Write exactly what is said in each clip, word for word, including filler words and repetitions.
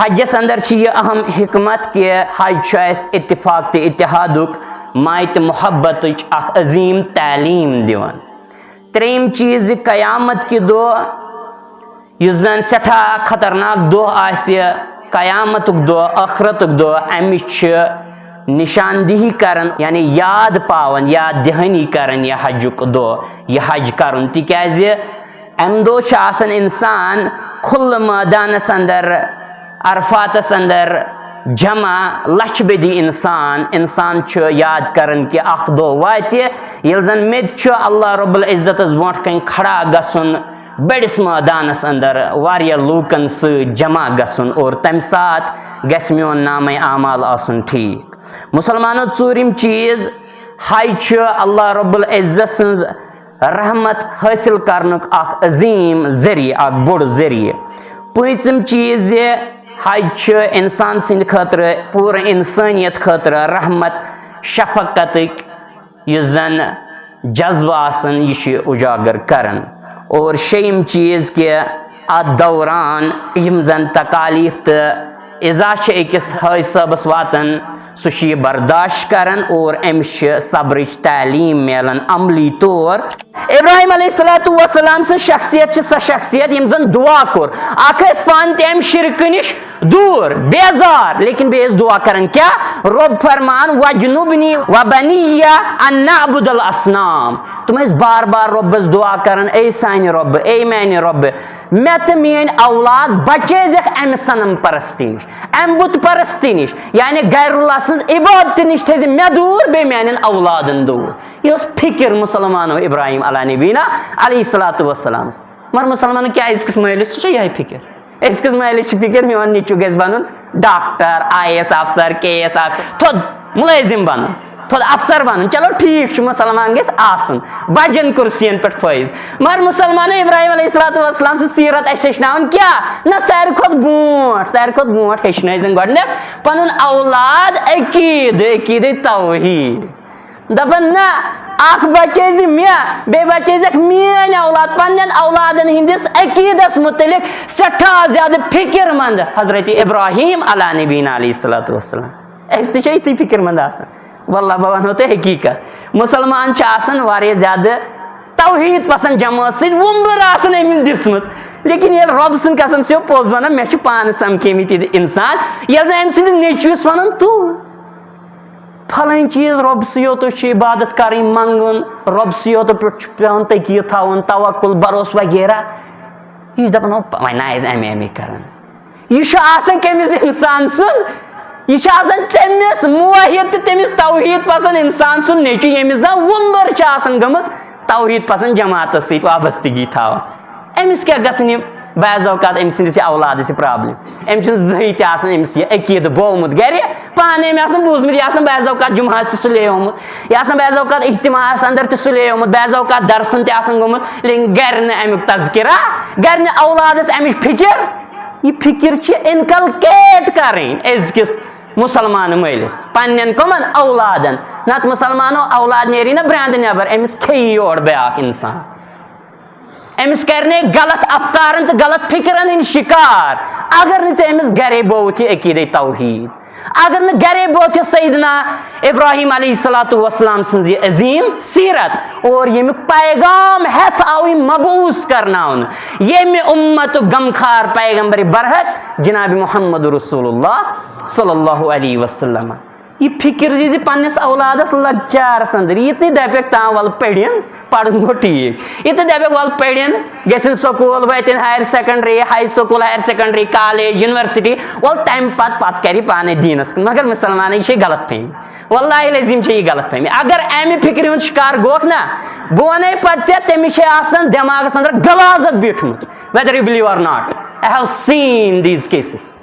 حجس اندر چھِ یہِ اہم حکمت کہِ حج چھُ اَسہِ اتفاق تہٕ اتحادُک، ماے تہٕ محبتٕچ اکھ عظیٖم تعلیٖم دِوان۔ ترٛیٚیِم چیٖز زِ قیامت کہِ دۄہ، یُس زن سٮ۪ٹھاہ خطرناک دۄہ آسہِ، قیامتُک دۄہ، ٲخرتُک دۄہ، اَمِچ چھِ نشاندہی کران، یعنی یاد پاوان، یاد دہانی کران یہِ حجُک دۄہ، یہِ حج کرُن، تِکیازِ اَمہِ دۄہ چھُ آسان اِنسان کھُلہٕ مٲدانَس اندر، عرفاتَس اندر جمع، لَچھِ بٔدی اِنسان۔ اِنسان چھُ یاد کران کہِ اکھ دۄہ واتہِ، ییٚلہِ زَن مےٚ تہِ چھُ اللہ رب العزتَس برونٛٹھ کَنہِ کھڑا گژھُن، بٔڑِس مٲدانَس اندر واریاہ لوٗکَن سۭتۍ جمع گژھُن، اور تَمہِ ساتہٕ گژھِ میون نامَے اعمال آسُن ٹھیٖک۔ مُسلمانو، ژوٗرِم چیٖز، حج چھُ اللہ رب العزت سٕنٛز رحمت حٲصِل کرنُک اکھ عظیٖم ذٔریعہٕ، اکھ بوٚڑ ذٔریعہٕ۔ پوٗنٛژِم چیٖز زِ حج چھُ اِنسان سٕنٛدِ خٲطرٕ، پوٗرٕ اِنسٲنیت خٲطرٕ رحمت شفقتٕکۍ یُس زن جذبہٕ آسان، یہِ چھُ اُجاگر کران۔ اور شیٚیِم چیٖز کہِ اتھ دوران یِم زن تکالیف تہٕ اِزا چھِ أکِس حٲج صٲبس واتان، سُہ چھُ یہِ برداشت کران اور أمِس چھِ صبرٕچ تعلیٖم میلان عملی طور۔ ابراہیم علیہ الصلوۃ والسلام سٕنٛز شخصیت چھِ سۄ شخصیت یِم زن دُعا کوٚر، اکھ ٲسۍ پانہٕ تہِ امہِ شرکہٕ نِش دوٗر، بیزار، لیکن بیٚیہِ ٲسۍ دُعا کران کیٛاہ؟ رۄب فرمان، "وجنبنی و بنی ان نعبد الاصنام۔" تِم ٲسۍ بار بار رۄبس دُعا کران، "اے سانہِ رۄبہٕ، اے میانہِ رۄبہٕ، مےٚ تہٕ میٲنۍ اولاد بچٲیزٮ۪کھ امہِ صنم پرستی نِش، امہِ بُت پرستی نِش، یعنی غیر اللہ سٕنٛز عبادتہِ نِش تھٲیزِ مےٚ دوٗر، بیٚیہِ میانٮ۪ن اولادن دوٗر۔" یہِ ٲس فکر مسلمانو ابراہیم علیٰ نبینا علیہ الصلوۃ والسلام۔ مگر مسلمانن کیٛاہ أزکِس مٲلِس چھِ یِہے فکر؟ أزکِس مٲلِس چھِ فکر، میون نیٚچوٗ گژھِ بنُن ڈاکٹر، آئی اے ایس افسر، کے اے ایس افسر، تھوٚد مُلٲزِم بنُن، تھوٚد افسر بنُن۔ چلو ٹھیٖک چھُ، مسلمان گژھِ آسُن بجن کُرسین پٮ۪ٹھ فٲیِض۔ مگر مسلمانو ابراہیم علیہ الصلوۃ والسلام سٕنٛز سیرت اَسہِ ہیٚچھناوان کیٛاہ؟ نہ، ساروی کھۄتہٕ برونٛٹھ، ساروی کھۄتہٕ برونٛٹھ ہیٚچھنٲے زن گۄڈٕنٮ۪تھ پنُن اولاد عقیٖدٕ، عقیٖدٕ توحیٖد۔ دپان نہ، اکھ بچٲے زِ مےٚ، بیٚیہِ بچٲے زکھ میٲنۍ اولاد، پننٮ۪ن اولادن ہٕنٛدِس عقیٖدس متعلق سٮ۪ٹھاہ زیادٕ فکر مند حضرت ابراہیم علیٰ نبینا علیہ الصلوۃ والسلام۔ أسۍ تہِ چھِ یِتھُے فکر مند آسان۔ واللہ بہٕ ونہو تۄہہِ حقیٖقت، مسلمان چھِ آسان واریاہ زیادٕ توحیٖد پسند جمٲژ سۭتۍ وُمبٕر آسان أمِس دِژمٕژ، لیکن ییٚلہِ رۄب سُنٛد قسم چھِ پوٚز ونان، مےٚ چھِ پانس سمکھیمٕتۍ ییٚتہِ انسان، ییٚلہِ زن أمۍ سٕنٛدِس نیٚچوِس ونان، تو فلٲنۍ چیٖز رۄبسٕے یوتُے چھُ عبادت کرٕنۍ، منٛگُن، رۄبسٕے یوتُے پٮ۪ٹھ چھُ پٮ۪وان تقیٖد تھاوُن، توکل، بروسہٕ وغیرہ۔ یہِ چھُ دپان، ہو، وۄنۍ نہ ٲسۍ اَمہِ اَمہِ کران۔ یہِ چھُ آسان کٔمِس انسان سُنٛد؟ یہِ چھُ آسان تٔمِس موحد تہٕ تٔمِس توحیٖد پسند انسان سُنٛد نیٚچوٗ، ییٚمِس زن وُمبٕر چھِ آسان گٔمٕژ توحیٖد پسند جماعتس سۭتۍ وابستگی تھاوان۔ أمِس کیٛاہ گژھن یِم بعض اوقات أمۍ سٕنٛدِس یہِ اولادس یہِ problem؟ أمۍ چھُنہٕ زٕہٕے تہِ آسان أمِس یہِ عقیٖدٕ بوومُت گرِ، پانہٕ أمۍ آسان بوٗزمُت، یہِ آسان بعض اوقات جمعہس تہِ سُلیومُت، یہِ آسان بعض اوقات اجتماعس اندر تہِ سُلیومُت، بعض اوقات درسن تہِ آسان گوٚمُت، لیکن گرِ نہٕ امیُک تذکرہ، گرِ نہٕ اولادس امِچ فکر۔ یہِ فکر چھِ inculcate کرٕنۍ أزکِس مسلمان مٲلِس پننٮ۪ن کٕمن؟ اولادن۔ نتہٕ مسلمانو اولاد نیری نہ برٛانٛدٕ نٮ۪بر، أمِس کھیٚیہِ یور بیٛاکھ انسان۔ أمِس کرِ نہٕ غلط افکارن تہٕ غلط فکرن ہٕنٛدۍ شکار، اگر نہٕ ژےٚ أمِس گرے بووُتھ یہِ عقیدے توحیٖد، اگر نہٕ گرے بووُتھ یہِ سیدنا ابراہیم علیہ الصلوۃ والسلام سٕنٛز یہِ عظیٖم سیرت اور ییٚمیُک پیغام ہٮ۪تھ آوٕے مبعوث کرناونہٕ، ییٚمہِ اُمتُک غمخار پیغمبر برحق جناب محمد رسول اللہ صلی اللہ علیہ وسلم۔ یہِ فکر زِ زِ پننِس اولادس لۄکچارس اندر یہِ تہِ دپٮ۪کھ تام ول پٔرِن، پرُن گوٚو ٹھیٖک۔ یہِ تہِ دپٮ۪کھ ول پٔرِن، گژھن سکوٗل، واتن higher secondary، high school، higher secondary، college، university، ول تمہِ پتہٕ، پتہٕ کرِ پانے دیٖنس کُن۔ مگر مسلمانن یہِ چھے غلط فہمی۔ واللہ العظیم چھے یہِ غلط فہمی۔ اگر امہِ فکرِ ہُنٛد شکار گوکھ نا، بہٕ ونَے پتہٕ ژےٚ، تٔمِس چھے آسان دٮ۪ماغس اندر غلاظت بیٖٹھمٕژ، whether you believe or not۔ I have seen these cases۔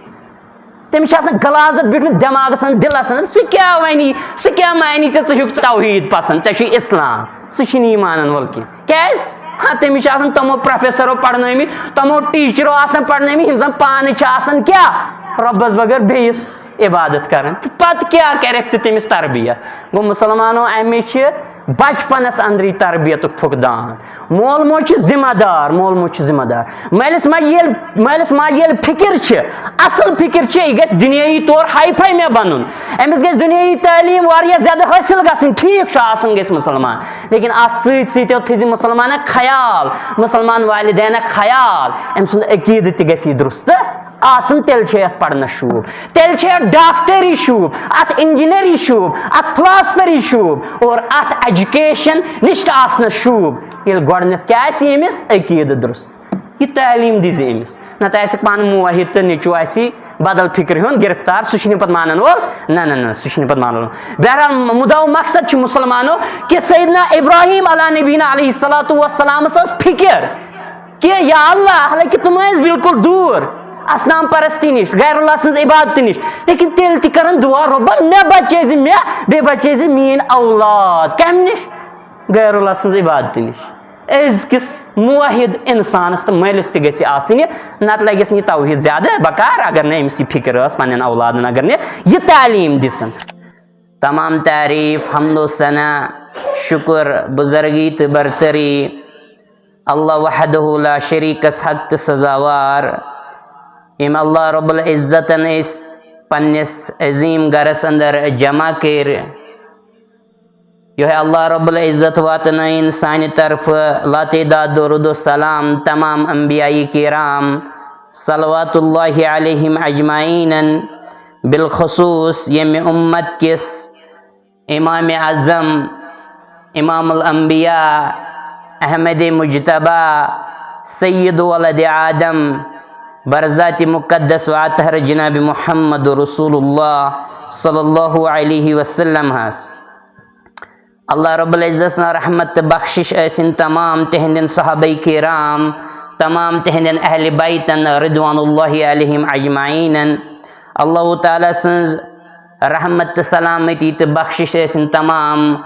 تٔمِس چھِ آسان غلاظت بیٖٹھمٕژ دٮ۪ماغس اندر، دِلس اندر، سُہ کیٛاہ ونہِ، سُہ کیٛاہ مانہِ ژےٚ، ژٕ چھُکھ توحیٖد پسند، ژےٚ چھُے اسلام، سُہ چھُنہٕ یہِ مانان وۄلہٕ کینٛہہ۔ کیٛازِ؟ ہاں، تٔمِس چھِ آسان تِمو پروفیسرو پرنٲومٕتۍ، تِمو ٹیٖچرو آسان پرنٲومٕتۍ، یِم زن پانہٕ چھِ آسان کیٛاہ؟ رۄبس بغٲر بیٚیِس عبادت کران۔ تہٕ پتہٕ کیٛاہ کرٮ۪کھ ژٕ تٔمِس تربیت؟ گوٚو مسلمانو، امِچ چھِ بچپنس اندرٕے تربیتُک فقدان۔ مول موج چھُ ذمہ دار، مول موج چھُ ذمہ دار۔ مٲلِس ماجہِ ییٚلہِ، مٲلِس ماجہِ ییٚلہِ فکر چھِ، اصل فکر چھِ، یہِ گژھِ دُنیٲیی طور ہاے فاے مےٚ بنُن، أمِس گژھِ دُنیٲیی تعلیٖم واریاہ زیادٕ حٲصِل گژھٕنۍ، ٹھیٖک چھُ، آسُن گژھِ مُسلمان، لیکن اتھ سۭتۍ سۭتۍ تھٲیزِ مُسلمانک خیال، مُسلمان والدینک خیال، أمۍ سُنٛد عقیدٕ تہِ گژھِ یہِ درست آسُن، تیٚلہِ چھے اتھ پرنس شوٗب، تیٚلہِ چھے اتھ ڈاکٹری شوٗب، اتھ انجینئری شوٗب، اتھ فلاسفری شوٗب اور اتھ ایجوکیشنسٹ آسنس شوٗب۔ ییٚلہِ گۄڈٕنیتھ کیٛاہ آسہِ أمِس؟ عقیدٕ درست۔ یہِ تعلیٖم دِزِ أمِس، نتہٕ آسہِ پانہٕ موحد تہٕ نیٚچوٗ آسہِ بدل فکرِ ہُنٛد گرفتار، سُہ چھُنہٕ پتہٕ مانن وول۔ نہ، نہ، نہ، سُہ چھُنہٕ پتہٕ مانن وول۔ بہرحال، مُدعا و مقصد چھُ مُسلمانو کہِ سیدنا ابراہیم علیٰ نبینا علیہ الصلوۃ والسلامس ٲس فکر کہِ یا اللہ، حالانکہ تِم ٲسۍ بالکل دوٗر اصنام پرستی نِش، غیر اللہ سٕنٛز عبادتہٕ نِش، لیکن تیٚلہِ تہِ کرن دُعا، رۄبا، مےٚ بچٲے زِ مےٚ، بیٚیہِ بچٲے زِ میٲنۍ اولاد۔ کمہِ نِش؟ غیر اللہ سٕنٛز عبادتہٕ نِش۔ أزکِس موحد انسانس تہٕ مٲلِس تہِ گژھِ آسٕنۍ یہِ، نتہٕ لگٮ۪س نہٕ یہِ توحید زیادٕ بکار، اگر نہٕ أمِس یہِ فکر ٲس پننٮ۪ن اولادن، اگر نہٕ یہِ تعلیٖم دِژٕن۔ تمام تعریٖف، حمد و ثنا، شُکر، بُزرگی تہٕ برتری اللہ وحدہ لا شریکس حق تہٕ سزاوار، ییٚمۍ اللہ رب العزتن أسۍ پننِس عظیٖم گرس اندر جمع کٔرۍ۔ یۄہے اللہ رب العزت واتنٲیِن سانہِ طرفہٕ لاتعداد درود و سلام تمام انبیاء کرام صلوات اللہ علیہم اجمعینن، بالخصوص ییٚمہِ امت کِس امام اعظم، امام الانبیاء، احمد مجتبیٰ، سید ولد آدم، برذات مقدس و اطہر جناب محمد رسول اللہ صلی اللہ علیہ وسلم ہس۔ اللہ رب العزت سٕنٛز رحمت تہٕ بخشش ٲسِن تمام تِہنٛدٮ۪ن صحابہ کرام، تمام تِہنٛدٮ۪ن اہل بیتن رضوان اللہ علیہم اجمعینن۔ اللہ تعالیٰ سٕنٛز رحمت تہٕ سلامتی تہٕ بخشش ٲسِن تمام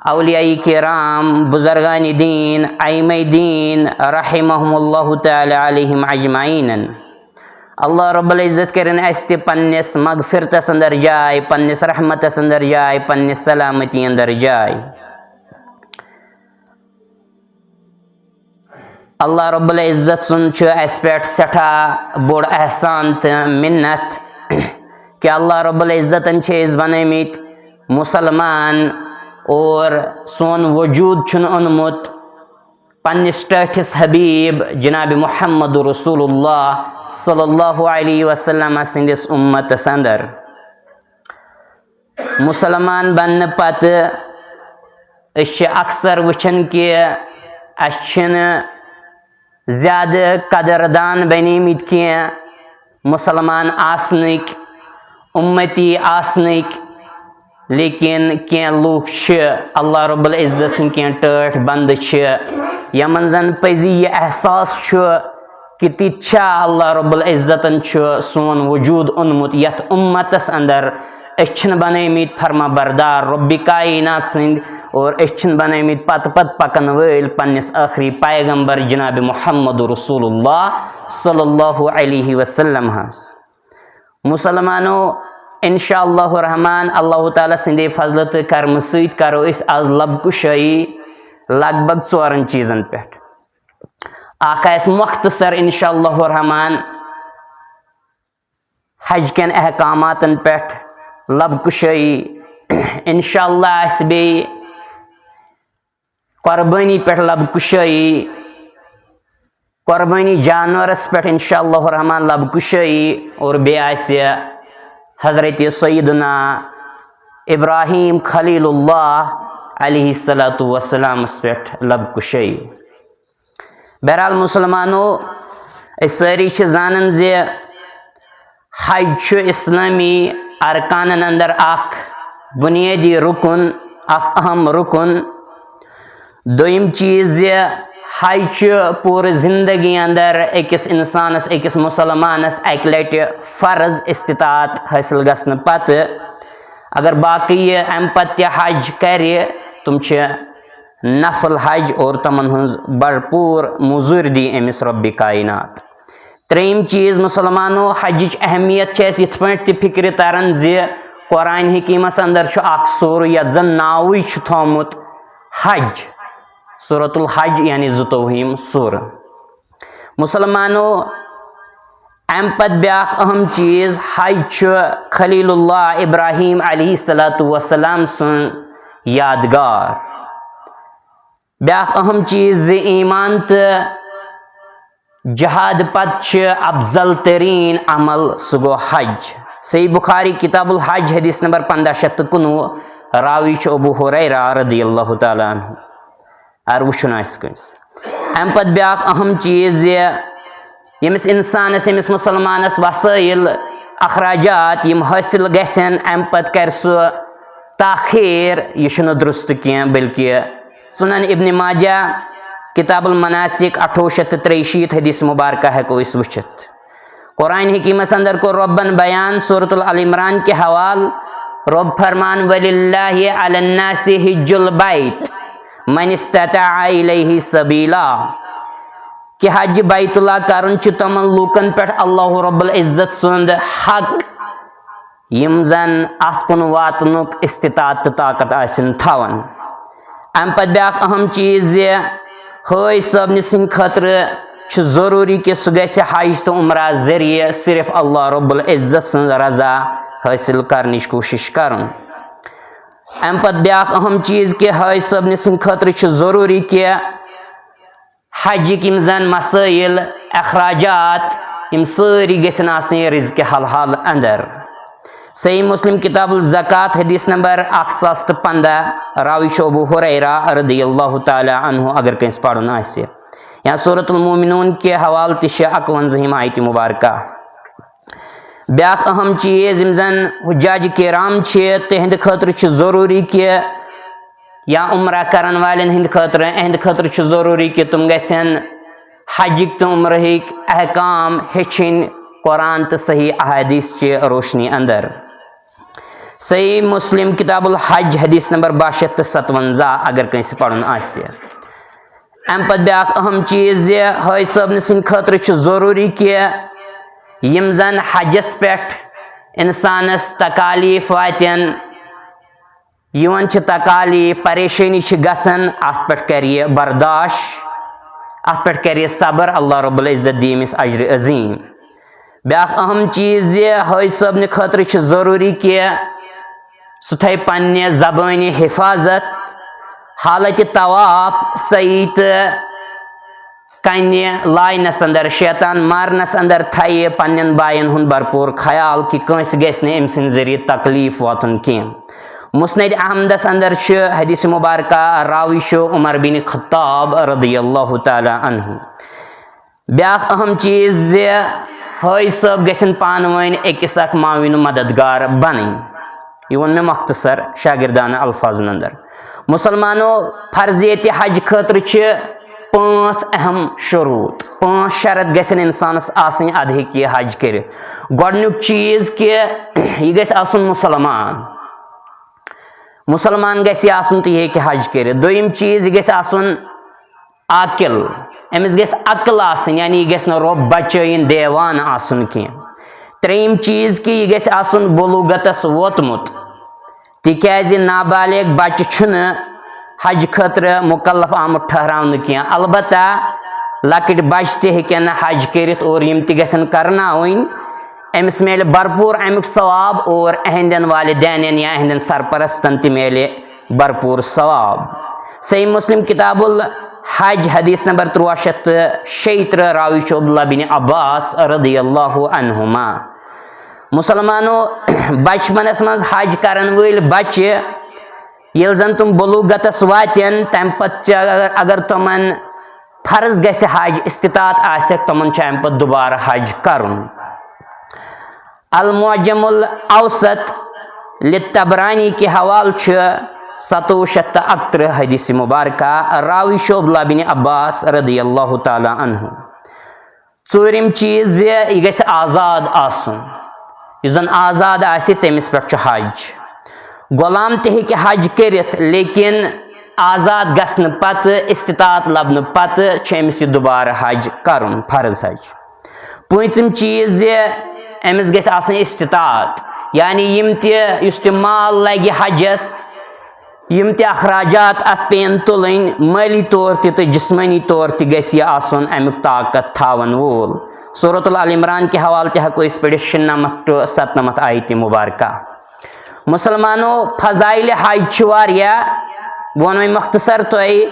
اولیاء کرام، بزرگان دین، ائمہ دین رحمہم اللہ تعالیٰ علیہم اجمعینن۔ اللہ رب العزت کرن اسہِ تہِ پننِس مغفرتس اندر جاے، پننِس رحمتس اندر جاے، پننِس سلامتی اندر جاے۔ اللہ رب العزت سُنٛد چھُ اسہِ پٮ۪ٹھ سٮ۪ٹھاہ بوٚڑ احسان تہٕ منت کہ اللہ رب العزتن چھِ أسۍ بنٲومٕتۍ مسلمان اور سون وجود چھُن اوٚنمُت پننِس ٹٲٹھِس حبیب جناب محمد رسول اللہ صلی اللہ علیہ وسلم سٕنٛدِس اُمتس اندر۔ مسلمان بننہٕ پتہٕ أسۍ چھِ اکثر وٕچھان کہِ اسہِ چھِنہٕ زیادٕ قدردان بنیمٕتۍ کینٛہہ مسلمان آسنٕکۍ، اُمتی آسنٕکۍ، لیکن کینٛہہ لوٗکھ چھِ، اللہ رب العزت سٕنٛدۍ کینٛہہ ٹٲٹھۍ بندٕ چھِ، یِمن زن پزی یہِ احساس چھُ کہ تِتہِ چھا اللہ رب العزتن چھُ سون وجود اوٚنمُت یتھ اُمتس اندر۔ أسۍ چھِنہٕ بنٲومٕتۍ فرما بردار رب کائنات سٕنٛدۍ اور أسۍ چھِنہٕ بنٲومٕتۍ پتہٕ پتہٕ پکن وٲلۍ پننِس ٲخری پیغمبر جناب محمد رسول اللہ صلی اللہ علیہ وسلم ہس۔ مسلمانو، انشاء اللہ الرحمن، اللہ تعالیٰ سٕنٛدِ فضلہٕ تہٕ کرمہٕ سۭتۍ کرو أسۍ از لب کشٲیی لگ بگ ژورن چیٖزن پٮ۪ٹھ۔ اکھ آسہِ مختصر انشاء اللہ الرحمن حج کٮ۪ن احکاماتن پٮ۪ٹھ لب کشٲیی، انشاء اللہ آسہِ بیٚیہِ قربٲنی پٮ۪ٹھ لب کشٲیی، قربٲنی جانورس پٮ۪ٹھ انشاء اللہ الرحمن لب کشٲیی، اور بیٚیہِ آسہِ حضرت سیدنا ابراہیم خلیل اللہ علیہ الصلوۃ والسلامس پٮ۪ٹھ لب کشٲیی۔ بہرحال مسلمانو، أسۍ سٲری چھِ زانان زِ حج چھُ اسلٲمی ارکانن اندر اکھ بنیٲدی رکن، اکھ اہم رکن۔ دوٚیِم چیٖز زِ حج چھُ پوٗرٕ زندگی اندر أکِس انسانس، أکِس مسلمانس اکہِ لٹہِ فرض استطاعت حٲصِل گژھنہٕ پتہٕ۔ اگر باقٕے یہِ امہِ پتہٕ تہِ حج کرِ، تِم چھِ نفل حج اور تِمن ہٕنٛز بھرپوٗر مٔزوٗرۍ دی أمِس رۄبِ کائنات۔ ترٛیٚیِم چیٖز، مسلمانو، حجٕچ اہمیت چھِ اَسہِ یِتھ پٲٹھۍ تہِ فِکرِ تران زِ قرآن حکیٖمس اندر چھُ اکھ سورہ یتھ زن ناوٕے چھُ تھوٚومُت حج، سورۃ الحج یعنی زٕتووُہِم سورہ۔ مُسلمانو، اَمہِ پتہٕ بیٛاکھ اہم چیٖز، حج چھُ خلیل اللہ ابراہیم علیہ الصلوۃ والسلام سُنٛد یادگار۔ بیٛاکھ اہم چیٖز زِ ایمان تہٕ جہاد پتہٕ چھِ افضل ترین عمل، سُہ گوٚو حج۔ صحیح بخاری کتاب الحج، حدیث نمبر پنٛداہ شیٚتھ تہٕ کُنوُہ، راوی چھُ ابو ہریرہ رضی اللہ تعالیٰ عنہ۔ اگر وٕچھُن آسہِ کٲنٛسہِ۔ اَمہِ پتہٕ بیٛاکھ اہم چیٖز زِ ییٚمِس اِنسانَس، ییٚمِس مُسلمانَس وسٲیِل، اخراجات یِم حٲصِل گژھن، اَمہِ پتہٕ کرِ سُہ تاخیر، یہِ چھُنہٕ درست کینٛہہ، بلکہِ سنن ابن ماجہ، کتاب المناسک، اَٹھووُہ شیٚتھ تہٕ ترٛیہِ شیٖتھ، حدیث مبارکہ ہٮ۪کو أسۍ وٕچھِتھ۔ قرآن حکیمس اندر کوٚر رۄبن بیان سورۃ العمران کہِ حوالہٕ۔ رۄب فرمان، "وللہ علی الناس حج البیت من استطاع الیہ سبیلا"، کہ حج بیت اللہ کرُن چھُ تمن لوٗکن پٮ۪ٹھ اللہ رب العزت سُنٛد حق، یِم زن اتھ کُن واتنُک استطاعت تہٕ طاقت آسن تھاوان۔ امہِ پتہٕ بیٛاکھ اہم چیٖز زِ حٲج صٲبنہِ سٕنٛدِ خٲطرٕ چھُ ضروٗری کہِ سُہ گژھِ حج تہٕ عمرہ ذٔریعہٕ صرف اللہ رب العزت سٕنٛز رضا حٲصِل کرنٕچ کوٗشِش کرُن۔ امہِ پتہٕ بیٛاکھ اہم چیٖز کہِ حٲج صٲبنہِ سٕنٛدِ خٲطرٕ چھُ ضروٗری کہِ حجٕکۍ یِم زن مسٲیل، اخراجات، یِم سٲری گژھن آسٕنۍ رزقِ حلال اندر۔ صحیح مسلم کتاب الزکات، حدیث نمبر اکھ ساس تہٕ پنٛداہ، راوی چھُ ابو ہریرہ رضی اللہ تعالیٰ عنہ، اگر کٲنٛسہِ پرُن آسہِ، یا سورۃ المومنون کہِ حوالہٕ تہِ چھِ اکوَنزٲہِم آیتِ مبارکہ۔ بیٛاکھ اہم چیٖز، یِم زن حجاج کرام چھِ، تِہنٛدِ خٲطرٕ چھُ ضروٗری کہِ یا عمرہ کرن والٮ۪ن ہٕنٛدِ خٲطرٕ، اہنٛدِ خٲطرٕ چھُ ضروٗری کہِ تِم گژھن حجٕکۍ تہٕ عمرٕہٕکۍ احکام ہیٚچھِنۍ قرآن تہٕ صحیح احادیث چہِ روشنی اندر۔ صحیح مسلم کتاب الحج، حدیث نمبر باہ شیٚتھ تہٕ ستونزہ، اگر کٲنٛسہِ پرُن آسہِ۔ امہِ پتہٕ بیٛاکھ اہم چیٖز زِ حٲج صٲبنہِ سٕنٛدِ خٲطرٕ چھُ ضروٗری کہِ یِم زن حجس پٮ۪ٹھ انسانس تکالیف واتن، یِوان چھِ تکالیف، پریشٲنی چھِ گژھان، اتھ پٮ۪ٹھ کرِ یہِ برداشت، اتھ پٮ۪ٹھ کرِ یہِ صبر، اللہ رب العزت دِیہِ أمِس اجر عظیٖم۔ بیٛاکھ اہم چیٖز زِ حٲج صٲبنہِ خٲطرٕ چھُ ضروٗری کہِ سُہ تھایہِ پننہِ زبٲنہِ حفاظت، حالتِ طواف، سعی تہٕ کنہِ لاینس اندر، شیطان مارنس اندر تھایہِ پننٮ۪ن باین ہُنٛد بھرپوٗر خیال کہِ کٲنٛسہِ گژھِ نہٕ أمۍ سٕنٛدِ ذٔریعہٕ تکلیف واتُن کینٛہہ۔ مسند احمدس اندر چھُ حدیث مبارکہ، راوی چھُ عمر بن خطاب رضی اللہ تعالیٰ عنہ۔ بیٛاکھ اہم چیٖز زِ حٲج صٲب گژھن پانہٕ ؤنۍ أکِس اکھ معاون و مددگار بنٕنۍ۔ یہِ ووٚن مےٚ مختصر شاگردانہ الفاظن اندر۔ مسلمانو، فرضیت حج خٲطرٕ چھِ پانٛژھ اہم شروٗط، پانٛژھ شرط گژھن انسانس آسٕنۍ، ادٕ ہیٚکہِ یہِ حج کٔرِتھ۔ گۄڈٕنیُک چیٖز کہِ یہِ گژھِ آسُن مسلمان، مسلمان گژھِ یہِ آسُن تہٕ یہِ ہیٚکہِ حج کٔرِتھ۔ دوٚیِم چیٖز، یہِ گژھِ آسُن عاقل، أمِس گژھِ عقل آسٕنۍ، یعنی یہِ گژھِ نہٕ رۄب بچٲیِن دیوانہٕ آسُن کینٛہہ۔ ترٛیٚیِم چیٖز کہِ یہِ گژھِ آسُن بلوغتس ووتمُت، تِکیازِ نابالغ بچہِ چھُنہٕ حج خٲطرٕ مُکلف آمُت ٹھہراونہٕ کینٛہہ۔ البتہ لۄکٕٹۍ بچہِ تہِ ہیٚکن حج کٔرِتھ اور یِم تہِ گژھن کرناوٕنۍ۔ أمِس میلہِ بھرپوٗر اَمیُک ثواب اور اہندٮ۪ن والدینن یا اہندٮ۪ن سرپرستن تہِ میلہِ بھرپوٗر ثواب۔ صحیح مسلم کتاب الحج، حدیث نمبر تُرٛواہ شیٚتھ تہٕ شیٚیہِ ترٕٛہ، راوی چھُ عبداللہ بن عباس رضی اللہ عنہما۔ مسلمانو، بچپنس منٛز حج کرن وٲلۍ بچہِ، ییٚلہِ زن تِم بلوغتس واتن، تمہِ پتہٕ چھِ اگر، اگر تِمن فرض گژھِ حج، استطاعت آسٮ۪کھ، تِمن چھُ امہِ پتہٕ دُبارٕ حج کرُن۔ المعجم الاوسط للطبرانی کہِ حوالہٕ چھُ ستووُہ شیٚتھ تہٕ اَکترٕٛہ حدیث مبارکہ، راوی چھُ عبداللہ بن عباس رضی اللہ تعالیٰ عنہ۔ ژوٗرِم چیٖز زِ یہِ گژھِ آزاد آسُن، یُس زن آزاد آسہِ تٔمِس پٮ۪ٹھ چھُ حج۔ غلام تہِ ہیٚکہِ حج کٔرِتھ، لیکن آزاد گژھنہٕ پتہٕ، استطاعت لبنہٕ پتہٕ چھُ أمِس یہِ دُبارٕ حج کرُن، فرض حج۔ پوٗنٛژِم چیٖز زِ أمِس گژھِ آسٕنۍ استطاعت، یعنی یِم تہِ، یُس تہِ مال لگہِ حجس، یِم تہِ اخراجات اتھ پیٚن تُلٕنۍ، مٲلی طور تہِ تہٕ جسمٲنی طور تہِ گژھِ یہِ آسُن امیُک طاقت تھاون وول۔ سورۃ العمران کہِ حوالہٕ تہِ ہٮ۪کو أسۍ پٔرِتھ شُنَمَتھ to ستنَمَتھ آیتِ مبارکہ۔ مسلمانو، فضائل حج چھِ واریاہ، بہٕ وَنہٕ وۄنۍ مختصر تۄہہِ۔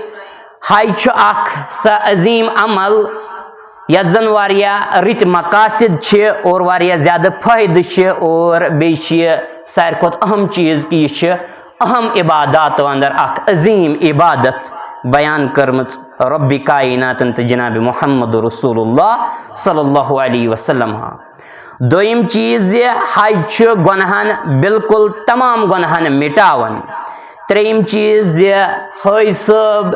حج چھُ اکھ سُہ عظیٖم عمل یتھ زن واریاہ رٕتۍ مقاصد چھِ اور واریاہ زیادٕ فٲیدٕ چھِ، اور بیٚیہِ چھِ یہِ ساروی کھۄتہٕ اہم چیٖز کہِ یہِ چھِ اہم عباداتو اندر اکھ عظیٖم عبادت بیان کٔرمٕژ رۄبِ کائناتن تہٕ جناب محمد رسول اللہ صلی اللہ علیہ وسلم۔ دوٚیِم چیٖز زِ حج چھُ گۄنہن، بالکل تمام گۄنہن مٹاوان۔ ترٛیٚیِم چیٖز زِ حٲج صٲب،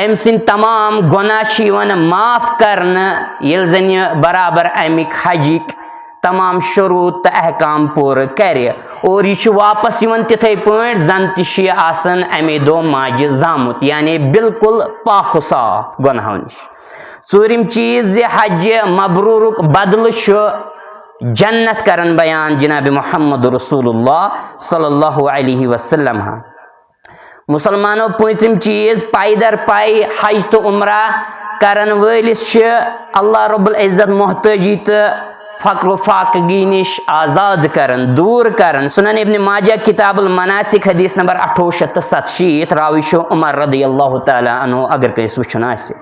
أمۍ سٕنٛدۍ تمام گۄناہ چھِ یِوان معاف کرنہٕ، ییٚلہِ زن یہِ برابر اَمِکۍ حجِکۍ تمام شروٗط تہٕ احکام پوٗرٕ کرِ، اور یہِ چھُ واپس یِوان تِتھے پٲٹھۍ زن تہِ چھُ یہِ آسان اَمے دۄہ ماجہِ زامُت، یعنی بالکل پاک و صاف گۄناہو نِش۔ ژوٗرِم چیٖز زِ حجہِ مبروٗرُک بدلہٕ چھُ جنت کران بیان جناب محمد رسول اللہ صلی اللہ علیہ وسلم۔ مسلمانو، پوٗنٛژِم چیٖز، پاے در پاے حج تہٕ عمرہ کرن وٲلِس چھِ اللہ رب العزت محتٲجی تہٕ فقر و فاقگی نِش آزاد کران، دوٗر کران۔ سنن ابن ماجہ کتاب المناسک حدیث نمبر اَٹھووُہ شیٚتھ تہٕ ستشیٖتھ، راوی چھُ عمر رضی اللہ تعالیٰ عنہ، اگر کٲنٛسہِ وٕچھُن آسہِ۔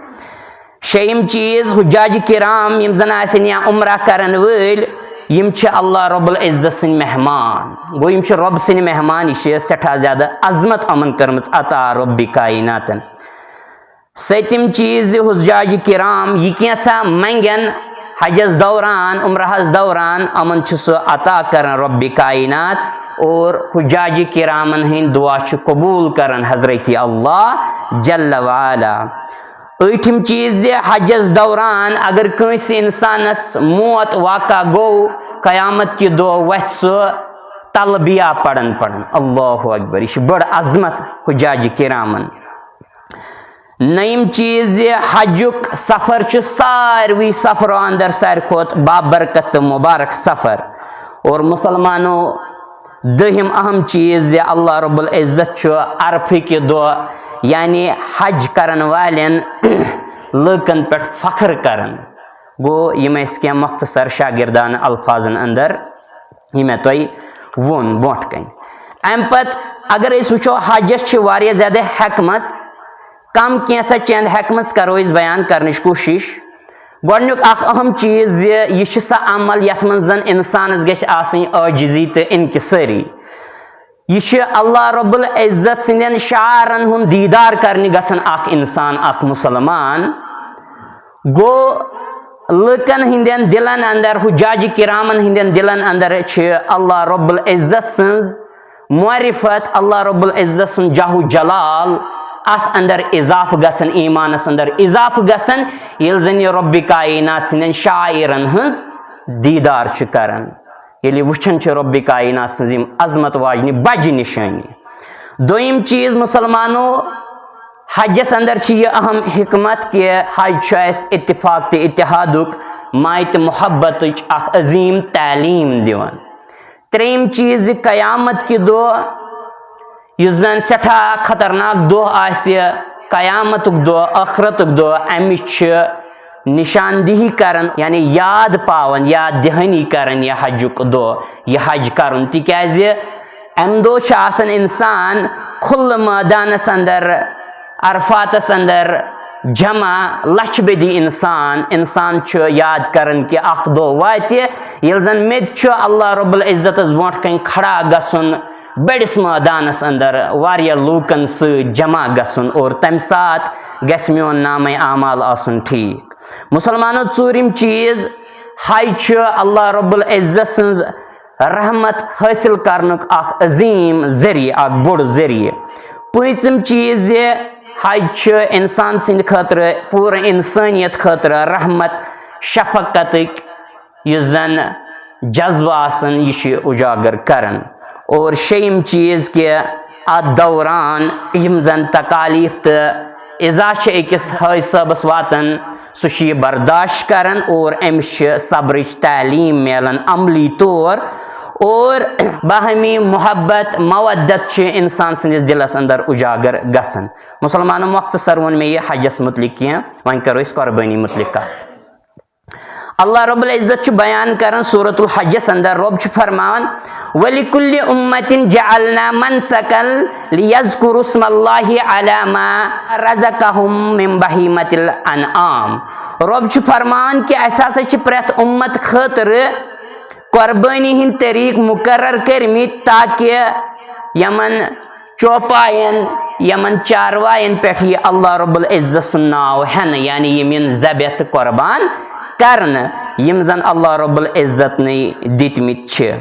شیٚیِم چیٖز، حجاج کرام یِم زن آسن یا عمرہ کرن وٲلۍ، یِم چھِ اللہ رب العزت سٕنٛدۍ مہمان۔ گوٚو، یِم چھِ رۄب سٕنٛدۍ مہمان، یہِ چھِ سٮ۪ٹھاہ زیادٕ عظمت یِمن کٔرمٕژ عطا رۄبِ کائناتن۔ سٔتِم چیٖز زِ حجاج کرام یہِ کینٛژھا منٛگن حجس دوران، عمرہس دوران، یِمن چھُ سُہ عطا کران رۄبِ کائنات، اور حجاج کرامن ہٕنٛدۍ دعا چھُ قبوٗل کران حضرت اللہ جل وعلا۔ ٲٹھِم چیٖز زِ حجس دوران اگر کٲنٛسہِ اِنسانس موت واقع گوٚو، قیامت کہِ دۄہ وۄتھِ سُہ تلبیہ پران پران، اللہ اکبر۔ یہِ چھِ بٔڑ عظمت حجاج کرامن۔ نٔیِم چیٖز زِ حجُک سفر چھُ ساروٕے سفرو اندر ساروٕے کھۄتہٕ بابرکت تہٕ مبارک سفر۔ اور مسلمانو، دٔہِم اہم چیٖز زِ اللہ رب العزت چھُ عرفہٕ کہِ دۄہ، یعنی حج کرن والٮ۪ن لوٗکن پٮ۪ٹھ فخر کران۔ گوٚو، یِم ٲسۍ کینٛہہ مختصر شاگردانہٕ الفاظن اندر، یہِ مےٚ تۄہہِ ووٚن برونٛٹھ کنہِ۔ امہِ پتہٕ اگر أسۍ وٕچھو، حجس چھِ واریاہ زیادٕ حکمت، کم کینٛژھا چند حکمت کرو أسۍ بیان کرنٕچ کوٗشش۔ گۄڈٕنیُک اکھ اہم چیٖز زِ یہِ چھُ سُہ عمل یتھ منٛز زن انسانس گژھِ آسٕنۍ عٲجزی تہٕ انکسٲری۔ یہِ چھُ اللہ رب العزت سٕنٛدٮ۪ن شعارن ہُنٛد دیٖدار کرنہِ گژھان اکھ انسان، اکھ مسلمان۔ گوٚو، لُکن ہٕنٛدٮ۪ن دِلن اندر، حجاج کرامن ہٕنٛدٮ۪ن دِلن اندر چھِ اللہ رب العزت سٕنٛز معرفت، اللہ رب العزت سُنٛد جاہ و جلال اتھ اندر اضافہٕ گژھان، ایمانس اندر اضافہٕ گژھان، ییٚلہِ زن یہِ رۄبِ کائنات سٕنٛدٮ۪ن شاعرن ہٕنٛز دیٖدار چھُ کران، ییٚلہِ یہِ وٕچھان چھُ رۄبِ کائنات سٕنٛز یِم عظمت واجنہِ بجہِ نشٲنی۔ دوٚیِم چیٖز مسلمانو، حجس اندر چھِ یہِ اہم حکمت کہِ حج چھُ اَسہِ اتفاق تہٕ اتحادُک، ماے تہٕ محبتٕچ اکھ عظیٖم تعلیٖم دِوان۔ ترٛیٚیِم چیٖز زِ قیامت کہِ دۄہ، یُس زن سٮ۪ٹھاہ خطرناک دۄہ آسہِ، قیامتُک دۄہ، ٲخرتُک دۄہ، امِچ چھِ نشاندہی کران، یعنی یاد پاوان، یاد دہانی کران یہِ حجُک دۄہ، یہِ حج کرُن، تِکیازِ امہِ دۄہ چھُ آسان انسان کھُلہٕ مٲدانس اندر، عرفاتس اندر جمع، لچھ بٔدی انسان۔ انسان چھُ یاد کران کہِ اکھ دۄہ واتہِ، ییٚلہِ زن مےٚ تہِ چھُ اللہ رب العزتس برونٛٹھ کنہِ کھڑا گژھُن، بٔڑِس مٲدانس اندر واریاہ لوٗکن سۭتۍ جمع گژھُن، اور تمہِ ساتہٕ گژھِ میون نامہ اعمال آسُن ٹھیٖک۔ مسلمانو، ژوٗرِم چیٖز، حج چھُ اللہ رب العزت سٕنٛز رحمت حٲصِل کرنُک اکھ عظیٖم ذٔریعہٕ، اکھ بوٚڑ ذٔریعہٕ۔ پٲنٛژِم چیٖز زِ حج چھُ انسان سٕنٛدِ خٲطرٕ، پوٗرٕ انسٲنیت خٲطرٕ رحمت شفقتٕکۍ یُس زن جذبہٕ آسان، یہِ چھُ اُجاگر کران۔ اور شیٚیِم چیٖز کہِ اتھ دوران یِم زن تکالیف تہٕ ایذا چھِ أکِس حٲج صٲبس واتان، سُہ چھُ یہِ برداشت کران اور أمِس چھِ صبرٕچ تعلیٖم میلان عملی طور۔ اور باہمی محبت، مودت چھِ انسان سٕنٛدِس دِلس اندر اجاگر گژھان۔ مسلمانو، مختصر ووٚن مےٚ یہِ حجس متعلق کینٛہہ، وۄنۍ کرو أسۍ قۄربٲنی متعلق کتھ۔ اللہ رب العزت چھُ بیان کران سورۃ الحجس اندر، رب چھُ فرماوان، "ولکل امۃ جعلنا منسکا لیذکروا اسم اللہ علی ما رزقہم من بہیمۃ الانعام۔" رب چھُ فرماوان کہِ اسہِ ہسا چھِ پرٛٮ۪تھ اُمت خٲطرٕ قۄربٲنی ہٕنٛدۍ طریٖقہٕ مُقرر کٔرمٕتۍ، تاکہِ یِمن چوپاین، یِمن چارواین پٮ۪ٹھ یی اللہ رب العزت سُنٛد ناو ہٮ۪نہٕ، یعنی یِم یِن ذبح تہٕ قۄربان کرنہٕ، یِم زن اللہ رب العزتنٕے دِتمٕتۍ چھِ۔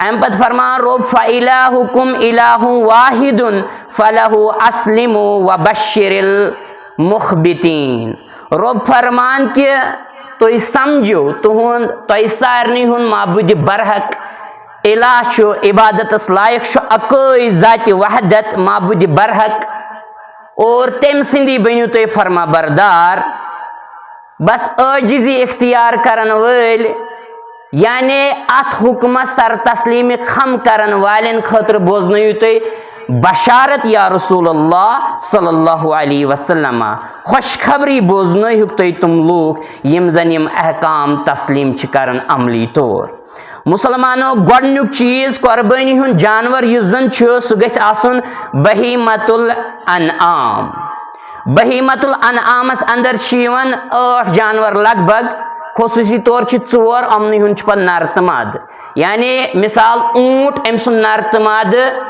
امہِ پتہٕ فرمان رب، "فإلہکم إلہ واحد فلہ اسلموا وبشر المخبتین۔" رب فرمان کہِ تُہۍ سمجھِو، تُہُنٛد، تۄہہِ سارنٕے ہُنٛد معبوٗدِ برحق الہ چھُ، عبادتس لایق چھُ اکٲے ذاتِ وحدت، معبوٗدِ برحق، اور تٔمۍ سٕنٛدی بٔنِو تُہۍ فرما بردار۔ بس عٲجزی اختیار کرن وٲلۍ، یعنی اتھ حکمس سر تسلیٖم خم کرن والٮ۪ن خٲطرٕ بوزنٲیِو تُہۍ بشارت یا رسول اللہ صلی اللہ علیہ وسلم، خوشخبری بوزنٲیہُکھ تُہۍ تِم لوٗکھ یِم زن یِم احکام تسلیٖم چھِ کران عملی طور۔ مسلمانو، گۄڈٕنیُک چیٖز قۄربٲنی ہُنٛد جانور یُس زن چھُ، سُہ گژھِ آسُن بہیمۃ الانعام۔ بہیمۃ الانعامس اندر چھِ یِوان ٲٹھ جانور لگ بگ، خصوٗصی طور چھِ ژور، یِمنٕے ہُنٛد چھُ پتہٕ نر تہٕ مادٕ۔ یعنی مثال، اوٗنٹ، أمۍ سُنٛد نر تہٕ مادٕ،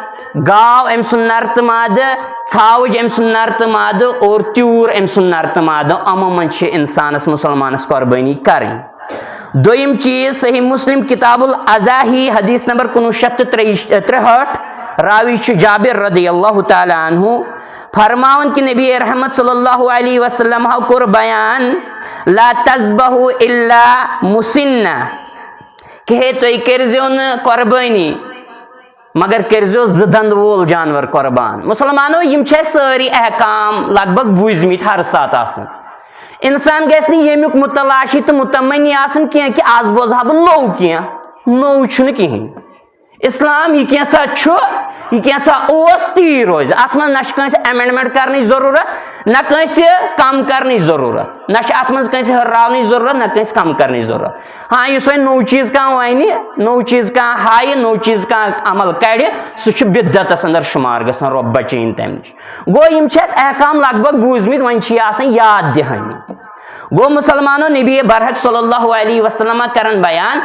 گاو، أمۍ سُنٛد نر تہٕ مادٕ، ژھاوٕج، أمۍ سُنٛد نر تہٕ مادٕ، اور تیوٗر، أمۍ سُنٛد نر تہٕ مادٕ، یِمو منٛز چھِ انسانس، مسلمانس قۄربٲنی کرٕنۍ۔ دوٚیِم چیٖز، صحیح مسلم کتاب الاضاحی، حدیث نمبر کُنوُہ شیٚتھ تہٕ ترٛیٚیہِ، ترٛہٲٹھ، راوی چھُ جابر رضی اللہ تعالیٰ عنہ، فرماوان کہِ نبی رحمت صلی اللہ علیہ وسلم ہو کوٚر بیان، "لا تذبحوا الا مسنہ"، کہ ہے تُہۍ کٔرزیو نہٕ قۄربٲنی مگر کٔرزیو زٕ دند وول جانور قۄربان۔ مسلمانو، یِم چھِ اَسہِ سٲری احکام لگ بگ بوٗزمٕتۍ ہر ساتہٕ آسان۔ انسان گژھِ نہٕ ییٚمیُک متلاشی تہٕ متمنی آسُن کینٛہہ کہِ آز بوزٕ ہا بہٕ نوٚو کینٛہہ، نوٚو چھُنہٕ کِہیٖنۍ۔ اسلام یہِ کینٛژھا چھُ، یہِ کینٛژھا اوس، تی روزِ۔ اتھ منٛز نہ چھِ کٲنٛسہِ amendment کرنٕچ ضروٗرت، نہ کٲنٛسہِ کم کرنٕچ ضروٗرت، نہ چھِ اتھ منٛز کٲنٛسہِ ہُراونٕچ ضروٗرت، نہ کٲنٛسہِ کم کرنٕچ ضروٗرت۔ ہاں، یُس وۄنۍ نوٚو چیٖز کانٛہہ ونہِ، نوٚو چیٖز کانٛہہ ہایہِ، نوٚو چیٖز کانٛہہ عمل کرِ، سُہ چھُ بدعتس اندر شُمار گژھان، رۄب بچٲیِن تمہِ نِش۔ گوٚو، یِم چھِ اَسہِ احکام لگ بگ بوٗزمٕتۍ، وۄنۍ چھِ یہِ آسان یاد دِہٲنی۔ گوٚو، مسلمانو، نبی برحق صلی اللہ علیہ وسلم کرن بیان،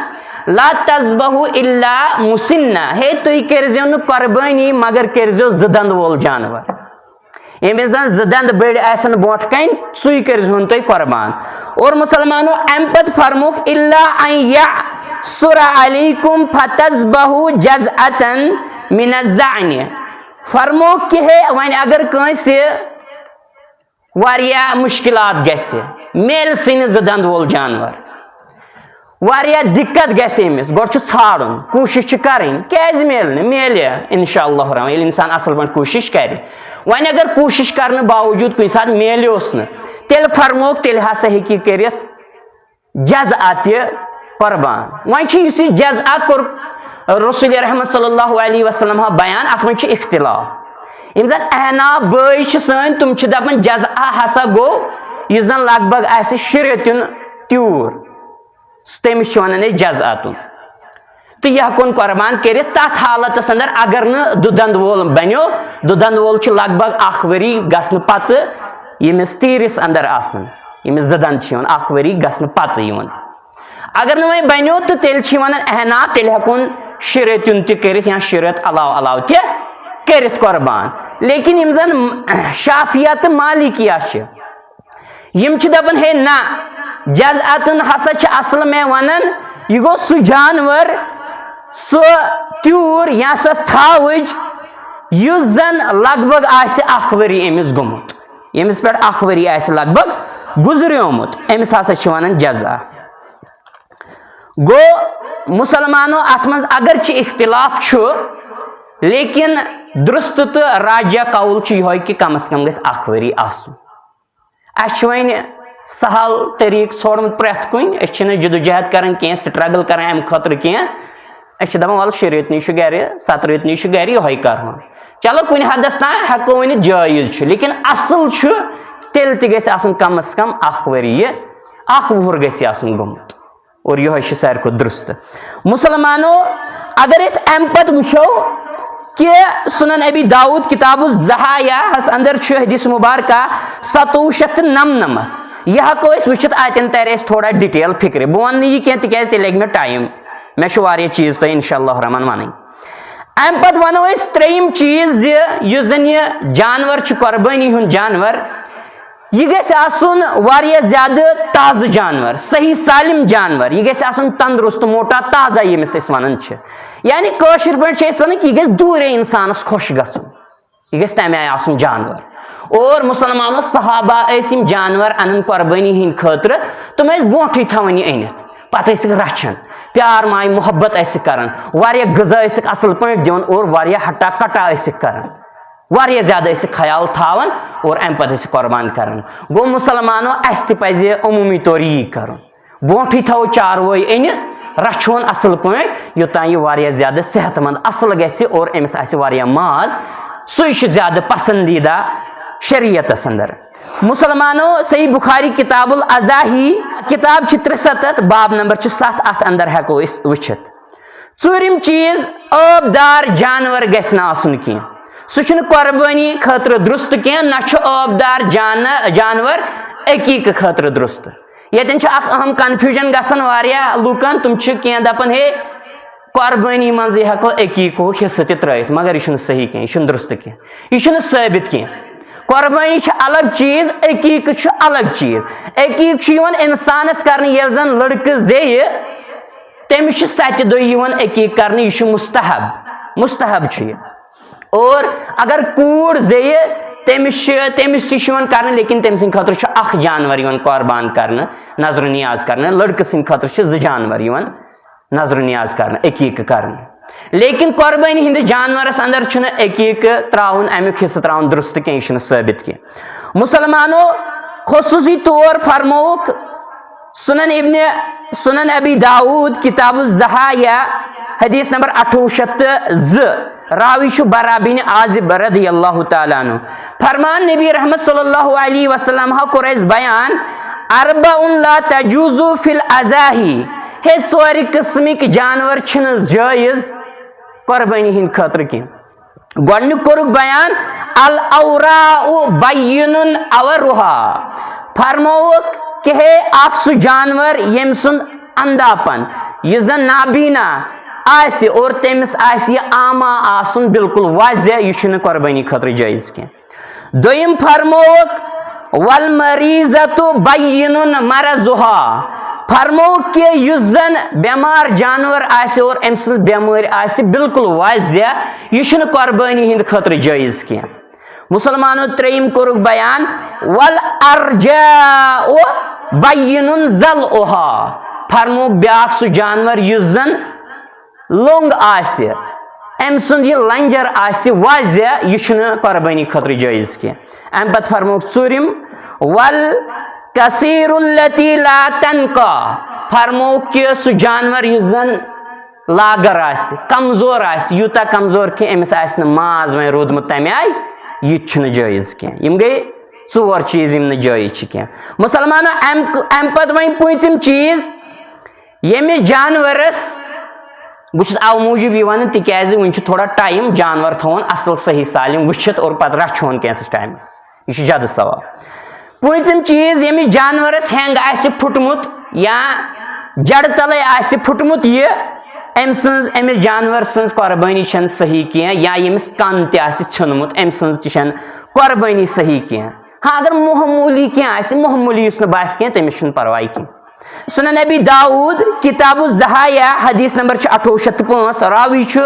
"لا تذبحوا الا مسنہ"، ہے، تُہۍ کٔرزیو نہٕ قۄربٲنی مگر کٔرزیو زٕ دند وول جانور۔ ییٚمِس زن زٕ دند بٔڑۍ آسن برونٛٹھ کنہِ، سُے کٔرزِہون تُہۍ قۄربان۔ اور مسلمانو، امہِ پتہٕ فرموکھ، "الا ان یعسر علیکم فتذبحوا جذعة من الضأن"، فرموکھ کہ ہے، وۄنۍ اگر کٲنٛسہِ واریاہ مشکلات گژھِ، میلہِ سٕے نہٕ زٕ دند وول جانور، واریاہ دقت گژھِ أمِس، گۄڈٕ چھُ ژھانڈُن، کوٗشِش چھِ کرٕنۍ، کیازِ میلہِ نہٕ؟ میلہِ انشاء اللہ الرحمن، ییٚلہِ انسان اصل پٲٹھۍ کوٗشِش کرِ۔ وۄنۍ اگر کوٗشِش کرنہٕ باوجود کُنہِ ساتہٕ میلیوس نہٕ، تیٚلہِ فرموکھ، تیٚلہِ ہسا ہیٚکہِ یہِ کٔرِتھ جذعہ تہِ قۄربان۔ وۄنۍ چھُ یُس یہِ جذعہ کوٚر رسول رحمت صلی اللہ علیہ وسلم بیان، اتھ منٛز چھُ اختلاف۔ یِم زن احناف بٲے چھِ سٲنۍ، تِم چھِ دپان جذعہ ہسا گوٚو یُس زن لگ بگ آسہِ شےٚ ریٚتیُن تیوٗر، تٔمِس چھِ ونان أسۍ جذعہ تُن۔ تہٕ یہِ ہٮ۪کون قۄربان کٔرِتھ تتھ حالتس اندر اگر نہٕ دُدند وول بنیو۔ دُدند وول چھُ لگ بگ اکھ ؤری گژھنہٕ پتہٕ ییٚمِس تیٖرِس اندر آسان، ییٚمِس زٕ دند چھِ یِوان، اکھ ؤری گژھنہٕ پتہٕ یِوان۔ اگر نہٕ وۄنۍ بنیو تہٕ تیٚلہِ چھِ ونان احناف، تیٚلہِ ہٮ۪کون شےٚ ریٚتیُن تہِ کٔرِتھ یا شےٚ رٮ۪تھ علاوٕ علاوٕ تہِ کٔرِتھ قۄربان۔ لیکن یِم زن شافیہ تہٕ مالکیہ چھِ، یِم چھِ دپان، ہے نہ، جذعتُن ہسا چھِ اصل مےٚ ونان، یہِ گوٚو سُہ جانور، سُہ تیوٗر یا سۄ ژھاوٕج، یُس زن لگ بگ آسہِ اکھ ؤری أمِس گوٚمُت، ییٚمِس پٮ۪ٹھ اکھ ؤری آسہِ لگ بگ گُزریومُت، أمِس ہسا چھِ ونان جذعہ۔ گوٚو، مسلمانو، اتھ منٛز اگرچہِ اختلاف چھُ، لیکن درست تہٕ راجح قول چھُ یِہوے کہِ کم از کم گژھِ اکھ ؤری آسُن۔ اسہِ چھُ وۄنۍ سہل طریٖقہٕ ژھوڑمُت پرٛٮ۪تھ کُنہِ، أسۍ چھِنہٕ جدوجہد کران کینٛہہ، struggle کران امہِ خٲطرٕ کینٛہہ۔ أسۍ چھِ دَپان، وَلہٕ شےٚ رٮ۪تنی چھُ گَرِ، سَتہٕ رٮ۪تنی چھُ گَرِ، یِہوٚے کَرہون۔ چلو، کُنہِ حدس تام ہٮ۪کو ؤنِتھ جٲیز چھُ، لیکن اَصٕل چھُ تیٚلہِ تہِ گژھِ آسُن کم از کم اَکھ ؤری، اَکھ وُہُر گژھِ آسُن گوٚمُت۔ اور یِہوٚے چھُ ساروی کھۄتہٕ درست۔ مُسلمانو، اگر أسۍ اَمہِ پتہٕ وٕچھو کہِ سُنن ابی داؤد کتاب الزہایاہس اندر چھُ حدیث مبارکہ ستووُہ شیٚتھ تہٕ نَمنَمَتھ۔ یہِ ہٮ۪کو أسۍ وٕچھِتھ، اَتٮ۪ن ترِ اَسہِ تھوڑا ڈیٹیل فِکرِ۔ بہٕ وَنہٕ نہٕ یہِ کینٛہہ، تِکیازِ تیٚلہِ لگہِ مےٚ ٹایم۔ مےٚ چھُ واریاہ چیٖز تۄہہِ انشاء اللہ الرحمن وَنٕنۍ۔ اَمہِ پتہٕ وَنو أسۍ ترٛیٚیِم چیٖز زِ یُس زَن یہِ جانور چھُ، قۄربٲنی ہُنٛد جانور، یہِ گژھِ آسُن واریاہ زیادٕ تازٕ جانور، صحیح سالم جانور۔ یہِ گژھِ آسُن تندرست، موٹا، تازہ، ییٚمِس أسۍ وَنان چھِ۔ یعنی کٲشِر پٲٹھۍ چھِ أسۍ وَنان کہِ یہِ گژھِ دوٗرے اِنسانَس خۄش گژھُن۔ یہِ گژھِ تَمہِ آیہِ آسُن جانور۔ اور مُسلمانو، صحابہ ٲسۍ یِم جانور اَنان قۄربٲنی ہِنٛدِ خٲطرٕ، تِم ٲسۍ برونٛٹھٕے تھاوان یہِ أنِتھ، پَتہٕ ٲسِکھ رَچھان، پیار ماے محبت ٲسِکھ کران، واریاہ غذا ٲسِکھ اَصٕل پٲٹھۍ دِوان اور واریاہ ہٹا کٹا ٲسِکھ کران، واریاہ زیادٕ ٲسِکھ خیال تھاوان اور اَمہِ پَتہٕ ٲسِکھ قۄربان کران۔ گوٚو مُسلمانو، اَسہِ تہِ پَزِ عموٗمی طور یی کرُن۔ برونٛٹھٕے تھاوو چاروٲے أنِتھ، رَچھون اَصٕل پٲٹھۍ، یوٚتام یہِ واریاہ زیادٕ صحت مند اَصٕل گژھِ اور أمِس آسہِ واریاہ ماز، سُے چھُ زیادٕ پسندیدہ شریعتس اندر۔ مُسلمانو، صحیح بخاری کتاب الاضاحی، کتاب چھِ ترٛےٚ سَتَتھ، باب نمبر چھُ ستھ، اَتھ اندر ہٮ۪کو أسۍ وٕچھِتھ۔ ژوٗرِم چیٖز، ٲبدار جانور گژھِ نہٕ آسُن کینٛہہ۔ سُہ چھُنہٕ قۄربٲنی خٲطرٕ درست کینٛہہ، نہ چھُ ٲبدار جان-، جانور عقیٖقہٕ خٲطرٕ درست۔ ییٚتٮ۪ن چھُ اکھ اہم confusion گژھان واریاہ لوٗکن، تِم چھِ کینٛہہ دپان، ہے، قۄربٲنی منٛزٕے ہٮ۪کو عقیٖقُک حصہٕ تہِ ترٲیِتھ، مگر یہِ چھُنہٕ صحیح کینٛہہ، یہِ چھُنہٕ درست کینٛہہ، یہِ چھُنہٕ ثٲبت کینٛہہ۔ قۄربٲنی چھِ الگ چیٖز، عقیٖقہٕ چھُ الگ چیٖز۔ عقیٖقہٕ چھُ یِوان اِنسانَس کرنہٕ، ییٚلہِ زَن لٔڑکہٕ زیٚیہِ، تٔمِس چھُ سَتہِ دۄہہِ یِوان عقیٖقہٕ کرنہٕ، یہِ چھُ مستحب، مستحب چھُ یہِ۔ اور اگر کوٗر زیٚیہِ، تٔمِس چھِ، تٔمِس تہِ چھُ یِوان کرنہٕ، لیکن تٔمۍ سٕنٛدِ خٲطرٕ چھُ اکھ جانور یِوان قۄربان کرنہٕ، نذر و نیاز کرنہٕ۔ لٔڑکہٕ سٕنٛدِ خٲطرٕ چھِ زٕ جانور یِوان نذر و نیاز کرنہٕ، عقیٖقہٕ کرنہٕ۔ لیکن قۄربٲنی ہٕنٛدِس جانورس اندر چھُنہٕ عقیٖقہٕ ترٛاوُن، امیُک حصہٕ ترٛاوُن درست کینٛہہ، یہِ چھُنہٕ ثٲبت کینٛہہ۔ مُسلمانو، خصوٗصی طور فرمووُکھ سنن ابن، سنن ابی داؤد، کتاب الضحایا، حدیث نمبر اَٹھووُہ شیٚتھ تہٕ زٕ، راوی چھُ برا بن عازب رضی اللہ تعالیٰ عنہ۔ فرمان نبی رحمت صلی اللہ علیہ وسلم ہا کوٚر اَسہِ بیان، اربع لا تجوز فی الاضاحی، ہے، ژورِ قٕسمٕکۍ جانور چھِنہٕ جٲیز قۄربٲنی ہِنٛدِ خٲطرٕ کینٛہہ۔ گۄڈٕنیُک کوٚرُکھ بیان، العوراء بین عورها، فرمووُکھ کہ ہے، اکھ سُہ جانور ییٚمۍ سُنٛد اندھاپن، یُس زن نابینا آسہِ اور تٔمِس آسہِ یہِ اعمیٰ آسُن بالکل واضح، یہِ چھُنہٕ قۄربٲنی خٲطرٕ جٲیز کینٛہہ۔ دوٚیِم فرمووُکھ، والمریضۃ بین مرضها، فرمووُکھ کہ یُس زن بٮ۪مار جانور آسہِ اور أمۍ سٕنٛز بٮ۪مٲرۍ آسہِ بالکل واضح، یہِ چھُنہٕ قۄربٲنی ہِنٛدِ خٲطرٕ جٲیز کینٛہہ۔ مُسلمانو، ترٛیٚیِم کوٚرُکھ بیان، والعرجاء بین ضلعها، فرمووُکھ بیٛاکھ سُہ جانور یُس زن لوٚنٛگ آسہِ، أمۍ سُنٛد یہِ لنجر آسہِ واضح، یہِ چھُنہٕ قۄربٲنی خٲطرٕ جٲیز کینٛہہ۔ اَمہِ پتہٕ فرمووُکھ ژوٗرِم، والکثیر التی لا تنقی، فرمووُکھ کہِ سُہ جانور یُس زن لاگر آسہِ، کمزور آسہِ، یوٗتاہ کمزور کہِ أمِس آسہِ نہٕ ماز وۄنۍ روٗدمُت تَمہِ آیہِ، یہِ تہِ چھُنہٕ جٲیز کینٛہہ۔ یِم گٔے ژور چیٖز یِم نہٕ جٲیز چھِ کینٛہہ۔ مُسلمانو، اَمہِ، اَمہِ پتہٕ وۄنۍ پوٗنٛژِم چیٖز، ییٚمِس جانورس، بہٕ چھُس اَوٕ موٗجوٗب یہِ وَنان، تِکیٛازِ وٕنہِ چھُ تھوڑا ٹایم، جانور تھاوُن اَصٕل صحیح سالم وٕچھِتھ اور پتہٕ رَچھون کینٛژھس ٹایمَس۔ یہِ چھُ زیادٕ ثواب۔ پوٗنٛژِم چیٖز، ییٚمِس جانورس ہٮ۪نٛگ آسہِ پھُٹمُت یا جَڑٕ تَلَے آسہِ پھُٹمُت یہِ، أمۍ سٕنٛز، أمِس جانور سٕنٛز قۄربٲنی چھَنہٕ صحیح کینٛہہ، یا ییٚمِس کَن تہِ آسہِ ژھیوٚنمُت، أمۍ سٕنٛز تہِ چھَنہٕ قۄربٲنی صحیح کینٛہہ۔ ہاں، اگر معموٗلی کینٛہہ آسہِ، معموٗلی یُس نہٕ باسہِ کینٛہہ، تٔمِس چھُنہٕ پرواے کینٛہہ۔ سنن ابی داؤد، کتاب الضحایا، حدیث نمبر چھُ اَٹھووُہ شیٚتھ تہٕ پانٛژھ، راوی چھُ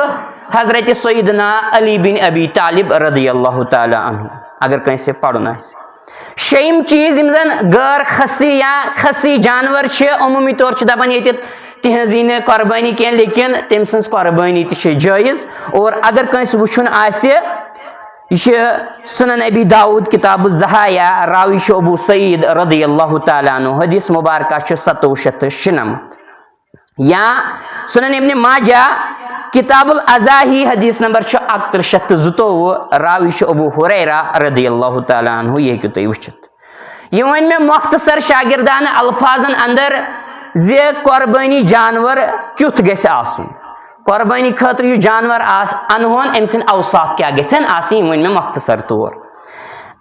حضرت سیدنا علی بن ابی طالب رضی اللہ تعالیٰ عنہ، اگر کٲنٛسہِ پرُن آسہِ۔ شیٚیِم چیٖز، یِم زن غٲر خصی یا خصی جانور چھِ، عموٗمی طور چھِ دپان ییٚتہِ تِہنٛز یی نہٕ قۄربٲنی کینٛہہ، لیکن تٔمۍ سٕنٛز قۄربٲنی تہِ چھِ جٲیز۔ اور اگر کٲنٛسہِ وٕچھُن آسہِ، یہِ چھِ سنن ابی داؤد کتاب الضحایا، راوی چھُ ابو سعید رضی اللہ تعالیٰ عنہ، حدیث مبارکہ چھُ ستووُہ شیٚتھ تہٕ شُنَمَتھ۔ یا سنن ابن ماجہ، کتاب الاضاحی، حدیث نمبر چھُ اکترٕہ شیٚتھ تہٕ زٕتووُہ، راوی چھُ ابو ہریرہ رضی اللہ تعالیٰ عنہ، یہِ ہیٚکِو تُہۍ وٕچھِتھ۔ یہِ وۄنۍ مےٚ مۄختصر شاگردانہٕ الفاظن اندر زِ قۄربٲنی جانور کیُتھ گژھِ آسُن، قۄربٲنی خٲطرٕ یُس جانور آس-، انہون، أمۍ سٕنٛدۍ اوصاف کیٛاہ گژھن آسٕنۍ، یہِ وۄنۍ مےٚ مۄختصر طور۔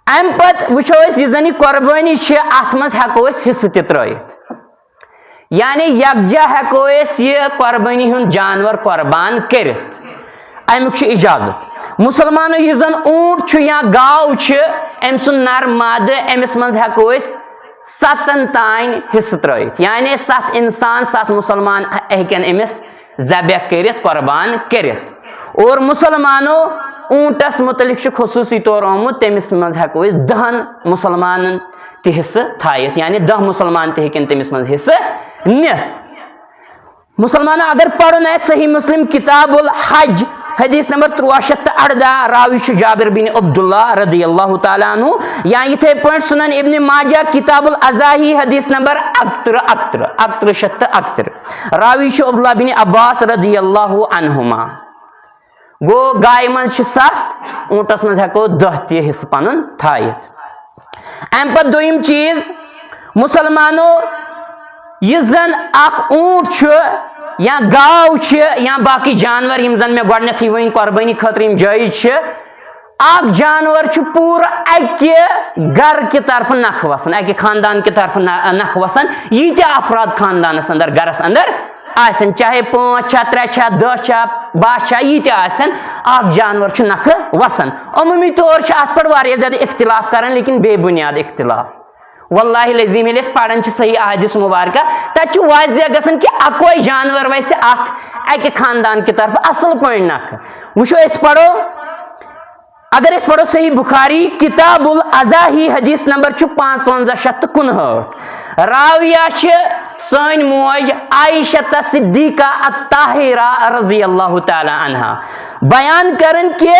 امہِ پتہٕ وٕچھو أسۍ، یہِ زن یہِ قۄربٲنی چھِ، اتھ منٛز ہٮ۪کو أسۍ حصہٕ تہِ ترٲیِتھ۔ یعنی یکجا ہٮ۪کو أسۍ یہِ قۄربٲنی ہُنٛد جانور قۄربان کٔرِتھ، اَمیُک چھُ اجازت۔ مُسلمانو یُس زن اوٗنٹ چھُ یا گاو چھِ، أمۍ سُنٛد نر مادٕ، أمِس منٛز ہٮ۪کو أسۍ ستن تام حصہٕ ترٲیِتھ، یعنی ستھ انسان، ستھ مُسلمان ہیٚکن أمِس ذبح کٔرِتھ، قۄربان کٔرِتھ۔ اور مُسلمانو اوٗنٹس مُتعلق چھُ خصوٗصی طور آمُت، تٔمِس منٛز ہٮ۪کو أسۍ دہن مُسلمانن تہِ حصہٕ تھٲیِتھ، یعنی دہ مُسلمان تہِ ہیٚکن تٔمِس منٛز حصہٕ نِتھ۔ مُسلمانو اگر پرُن آسہِ صحیح مسلم کتاب الحج، حدیث نمبر تُرٛواہ شیٚتھ تہٕ اَرداہ، راوی چھُ جابر بن عبداللہ رضی اللہ تعالیٰ عنہ، یا یِتھے پٲٹھۍ سنن ابن ماجہ کتاب الاضاحی، حدیث نمبر اکترٕہ، اکترٕہ، اکترٕہ شیٚتھ تہٕ اکترٕہ، راوی چھُ عبداللہ بن عباس رضی اللہ عنہما۔ گوٚو، گایہِ منٛز چھِ ستھ، اوٗنٹس منٛز ہٮ۪کو دہ تہِ حصہٕ پنُن تھٲیِتھ۔ امہِ پتہٕ دوٚیِم چیٖز، مُسلمانو، یُس زن اکھ اوٗنٹ چھُ یا گاو چھِ یا باقٕے جانور، یِم زن مےٚ گۄڈٕنٮ۪تھٕے ؤنۍ قۄربٲنی خٲطرٕ یِم جٲیز چھِ، اکھ جانور چھُ پوٗرٕ اکہِ گرٕ کہِ طرفہٕ نکھٕ وسان، اکہِ خاندان کہِ طرفہٕ نہ-، نکھٕ وسان، ییٖتیٛاہ افراد خاندانس اندر، گرس اندر آسن، چاہے پانٛژھ چھا، ترٛےٚ چھا، دہ چھا، باہ چھا، ییٖتیٛاہ آسن، اکھ جانور چھُ نکھٕ وسان۔ عموٗمی طور چھِ اتھ پٮ۪ٹھ واریاہ زیادٕ اختلاف کران، لیکن بے بنیاد اختلاف۔ واللہ العظیم، ییٚلہِ أسۍ پران چھِ صحیح احادیث مبارکہ، تتہِ چھُ واضح گژھان کہِ اکوے جانور وسہِ اکھ، اکہِ خاندان کہِ طرفہٕ اصل پٲٹھۍ نکھٕ۔ وٕچھو، أسۍ پرو، اگر أسۍ پرو صحیح بخاری، کتاب الاضاحی، حدیث نمبر چھُ پانٛژونزہ شیٚتھ تہٕ کُنہٲٹھ۔ راویہ چھِ سٲنۍ موج عائشہ صدیقہ الطاہرہ رضی اللہ تعالیٰ عنہا بیان کران کہِ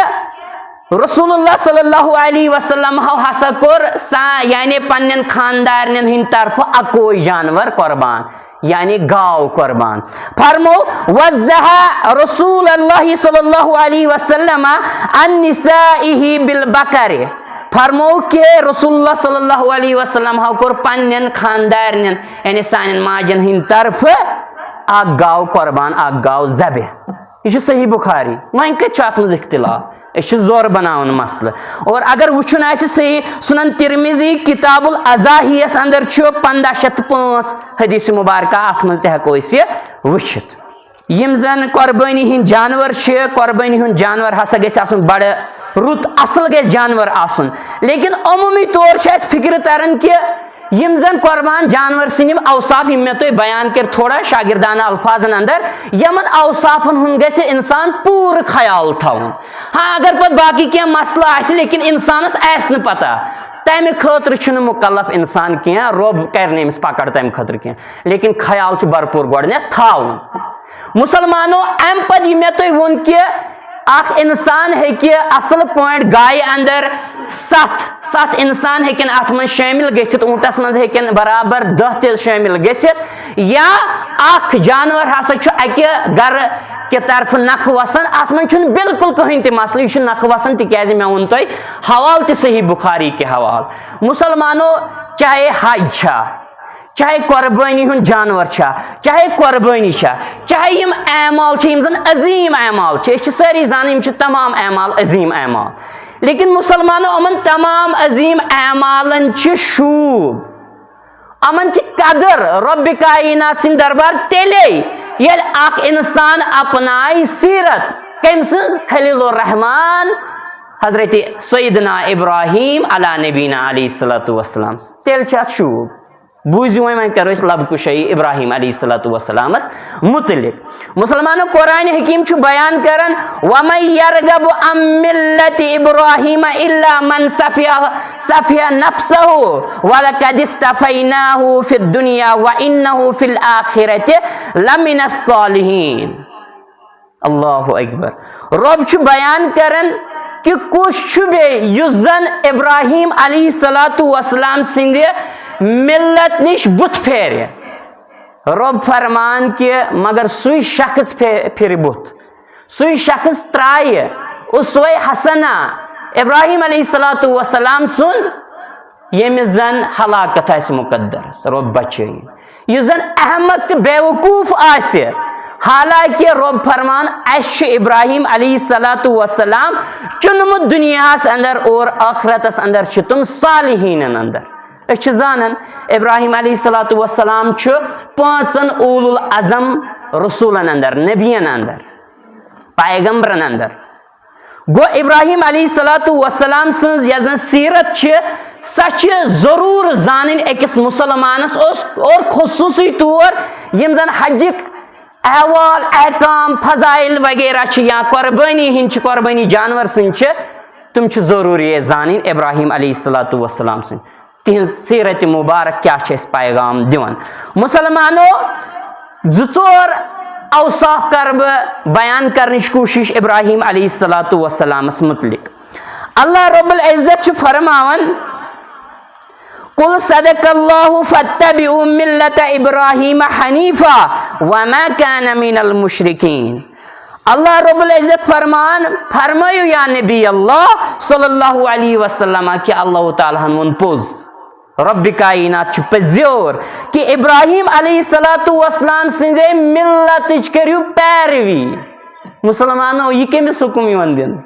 رسول اللہ صلی اللہ علیہ وسلم ہو ہسا کوٚر سا-، یعنی پننٮ۪ن خاندارنٮ۪ن ہٕنٛدِ طرفہٕ اکوے جانور قۄربان، یعنی گاو قۄربان۔ فرمو، وضح رسول اللہ صلی اللہ علیہ وسلم عن نسائه بالبقر۔ فرمو کہ رسول اللہ صلی اللہ علیہ وسلم ہو کوٚر پننٮ۪ن خاندارنٮ۪ن، یعنی سانٮ۪ن ماجن ہٕنٛدِ طرفہٕ اکھ گاو قۄربان، اکھ گاو ذبح۔ یہِ چھُ صحیح بخاری۔ وۄنۍ کتہِ چھُ اتھ منٛز اختلاف؟ أسۍ چھِ زورٕ بناوان مسلہٕ۔ اور اگر وٕچھُن آسہِ صحیح سنن ترمذی کتاب الاضاحی یس اندر چھُ پندہ شیٚتھ تہٕ پانٛژھ حدیث مبارکہ، اتھ منٛز تہِ ہٮ۪کو أسۍ یہِ وٕچھِتھ۔ یِم زن قۄربٲنی ہٕنٛدۍ جانور چھِ، قۄربٲنی ہُنٛد جانور ہسا گژھِ آسُن بڑٕ رُت، اصل گژھِ جانور آسُن۔ لیکن عموٗمی طور چھِ اَسہِ فکرِ تران کہِ یِم زن قۄربان جانور سٕنٛدۍ یِم اوصاف، یِم مےٚ تۄہہِ بیان کٔرۍ تھوڑا شاگردانہٕ الفاظن اندر، یِمن اوصافن ہُنٛد گژھِ انسان پوٗرٕ خیال تھاوُن۔ ہاں، اگر پتہٕ باقٕے کینٛہہ مسلہٕ آسہِ، لیکن انسانس آسہِ نہٕ پتہ، تمہِ خٲطرٕ چھُنہٕ مُکلف انسان کینٛہہ، رۄب کرِ نہٕ أمِس پکڑ تمہِ خٲطرٕ کینٛہہ، لیکن خیال چھُ بھرپوٗر گۄڈٕنٮ۪تھ تھاوُن۔ مُسلمانو، امہِ پتہٕ یہِ مےٚ تۄہہِ ووٚن کہِ اکھ انسان ہیٚکہِ اصل پٲٹھۍ گایہِ اندر ستھ، ستھ انسان ہیٚکن اتھ منٛز شٲمِل گٔژھِتھ، اوٗنٹس منٛز ہیٚکن برابر دہ تہِ شٲمِل گٔژھِتھ، یا اکھ جانور ہسا چھُ اکہِ گرٕ کہِ طرفہٕ نکھٕ وسان، اتھ منٛز چھُنہٕ بالکل کٕہٕنۍ تہِ مسلہٕ، یہِ چھُ نکھٕ وسان، تِکیازِ مےٚ ووٚن تۄہہِ حوالہٕ تہِ صحیح بخاری کہِ حوالہٕ۔ مُسلمانو، چاہے حج چھا، چاہے قۄربٲنی ہُنٛد جانور چھا، چاہے قۄربٲنی چھا، چاہے یِم اعمال چھِ، یِم زن عظیٖم اعمال چھِ، أسۍ چھِ سٲری زانان، یِم چھِ تمام اعمال عظیٖم اعمال۔ لیکن مُسلمانو، یِمن تمام عظیٖم اعمالن چھِ شوٗب، یِمن چھِ قدر رۄبِ کائنات سٕنٛدِ دربار تیٚلے، ییٚلہِ اکھ انسان اپنایہِ سیرت کٔمۍ سٕنٛز؟ خلیل الرحمان حضرت سیدنا ابراہیم علی نبینا علیہ الصلوۃ والسلام، تیٚلہِ چھِ اتھ شوٗب۔ بوٗزِو وۄنۍ، وۄنۍ کرو أسۍ لب کُشٲیی ابراہیم علیہ الصلوۃ والسلامس متعلق۔ مُسلمانو، قرآن حکیم چھُ بیان کران، وَمَن يَرْغَبُ عَن مِّلَّةِ إِبْرَاهِيمَ إِلَّا مَن سَفِهَ، سَفِهَ نَفْسَهُ وَلَقَدِ اصْطَفَيْنَاهُ فِي الدُّنْيَا وَإِنَّهُ فِي الْآخِرَةِ لَمِنَ الصَّالِحِينَ۔ اللہ اکبر۔ رۄب چھُ بیان کران کہِ کُس چھُ بیٚیہِ یُس زن ابراہیم علیہ الصلوۃ والسلام سٕنٛدِ مِلت نِش بُتھ پھیرِ۔ رۄب فرمان کہِ مگر سُے شخص پھے-، پھِرِ بُتھ، سُے شخص ترٛایہِ اسوہ حسنہ ابراہیم علیہ الصلوۃ والسلام سُنٛد، ییٚمِس زن ہلاکت آسہِ مقدر، رۄب بچٲیِن۔ یُس زن احمق تہٕ بیوقوف آسہِ، حالانکہ رۄب فرمان، اسہِ چھُ ابراہیم علیہ الصلوۃ والسلام چُنمُت دُنیاہس اندر اور ٲخرتس اندر چھِ تِم صالحیٖنن اندر۔ أسۍ چھِ زانان، ابراہیم علیہ الصلوۃ والسلام چھُ پانٛژن اولو العزم رسولن اندر، نبین اندر، پیغمبرن اندر۔ گوٚو، ابراہیم علیہ الصلوۃ والسلام سٕنٛز یۄس زن سیرت چھِ، سۄ چھِ ضروٗر زانٕنۍ أکِس مسلمانس، اوس اور خصوٗصی طور یِم زن حجٕکۍ احوال، احکام، فضائل وغیرہ چھِ یا قربٲنی ہٕنٛدۍ چھِ، قربٲنی جانور سٕنٛدۍ چھِ، تِم چھِ ضروٗری اَسہِ زانٕنۍ ابراہیم علیہ الصلوۃ والسلام سٕنٛدۍ۔ تِہنٛز سیرت مبارک کیٛاہ چھِ اَسہِ پیغام دِوان؟ مسلمانو، زٕ ژور اوصاف کَرٕ بہٕ بیان کَرنٕچ کوٗشِش ابراہیم علیہ الصلوۃ والسلامس متعلق۔ اللہ رب العزت چھُ فرماوان، "قل صدق اللہ فاتبعوا ملت ابراہیم حنیفا وما کان من المشرکین۔" اللہ رب العزت فرمان، فرمٲیِو یا نبی اللہ صلی اللہ علیہ وسلم کہ اللہ تعالیٰ ہن ووٚن پوٚز۔ رب کائنات چھُ پٔزیور کہ ابراہیم علیہ الصلوۃ والسلام سٕنٛزے ملتٕچ کٔرِو پیروی۔ مسلمانو، یہِ کٔمِس حُکُم یِوان دِنہٕ؟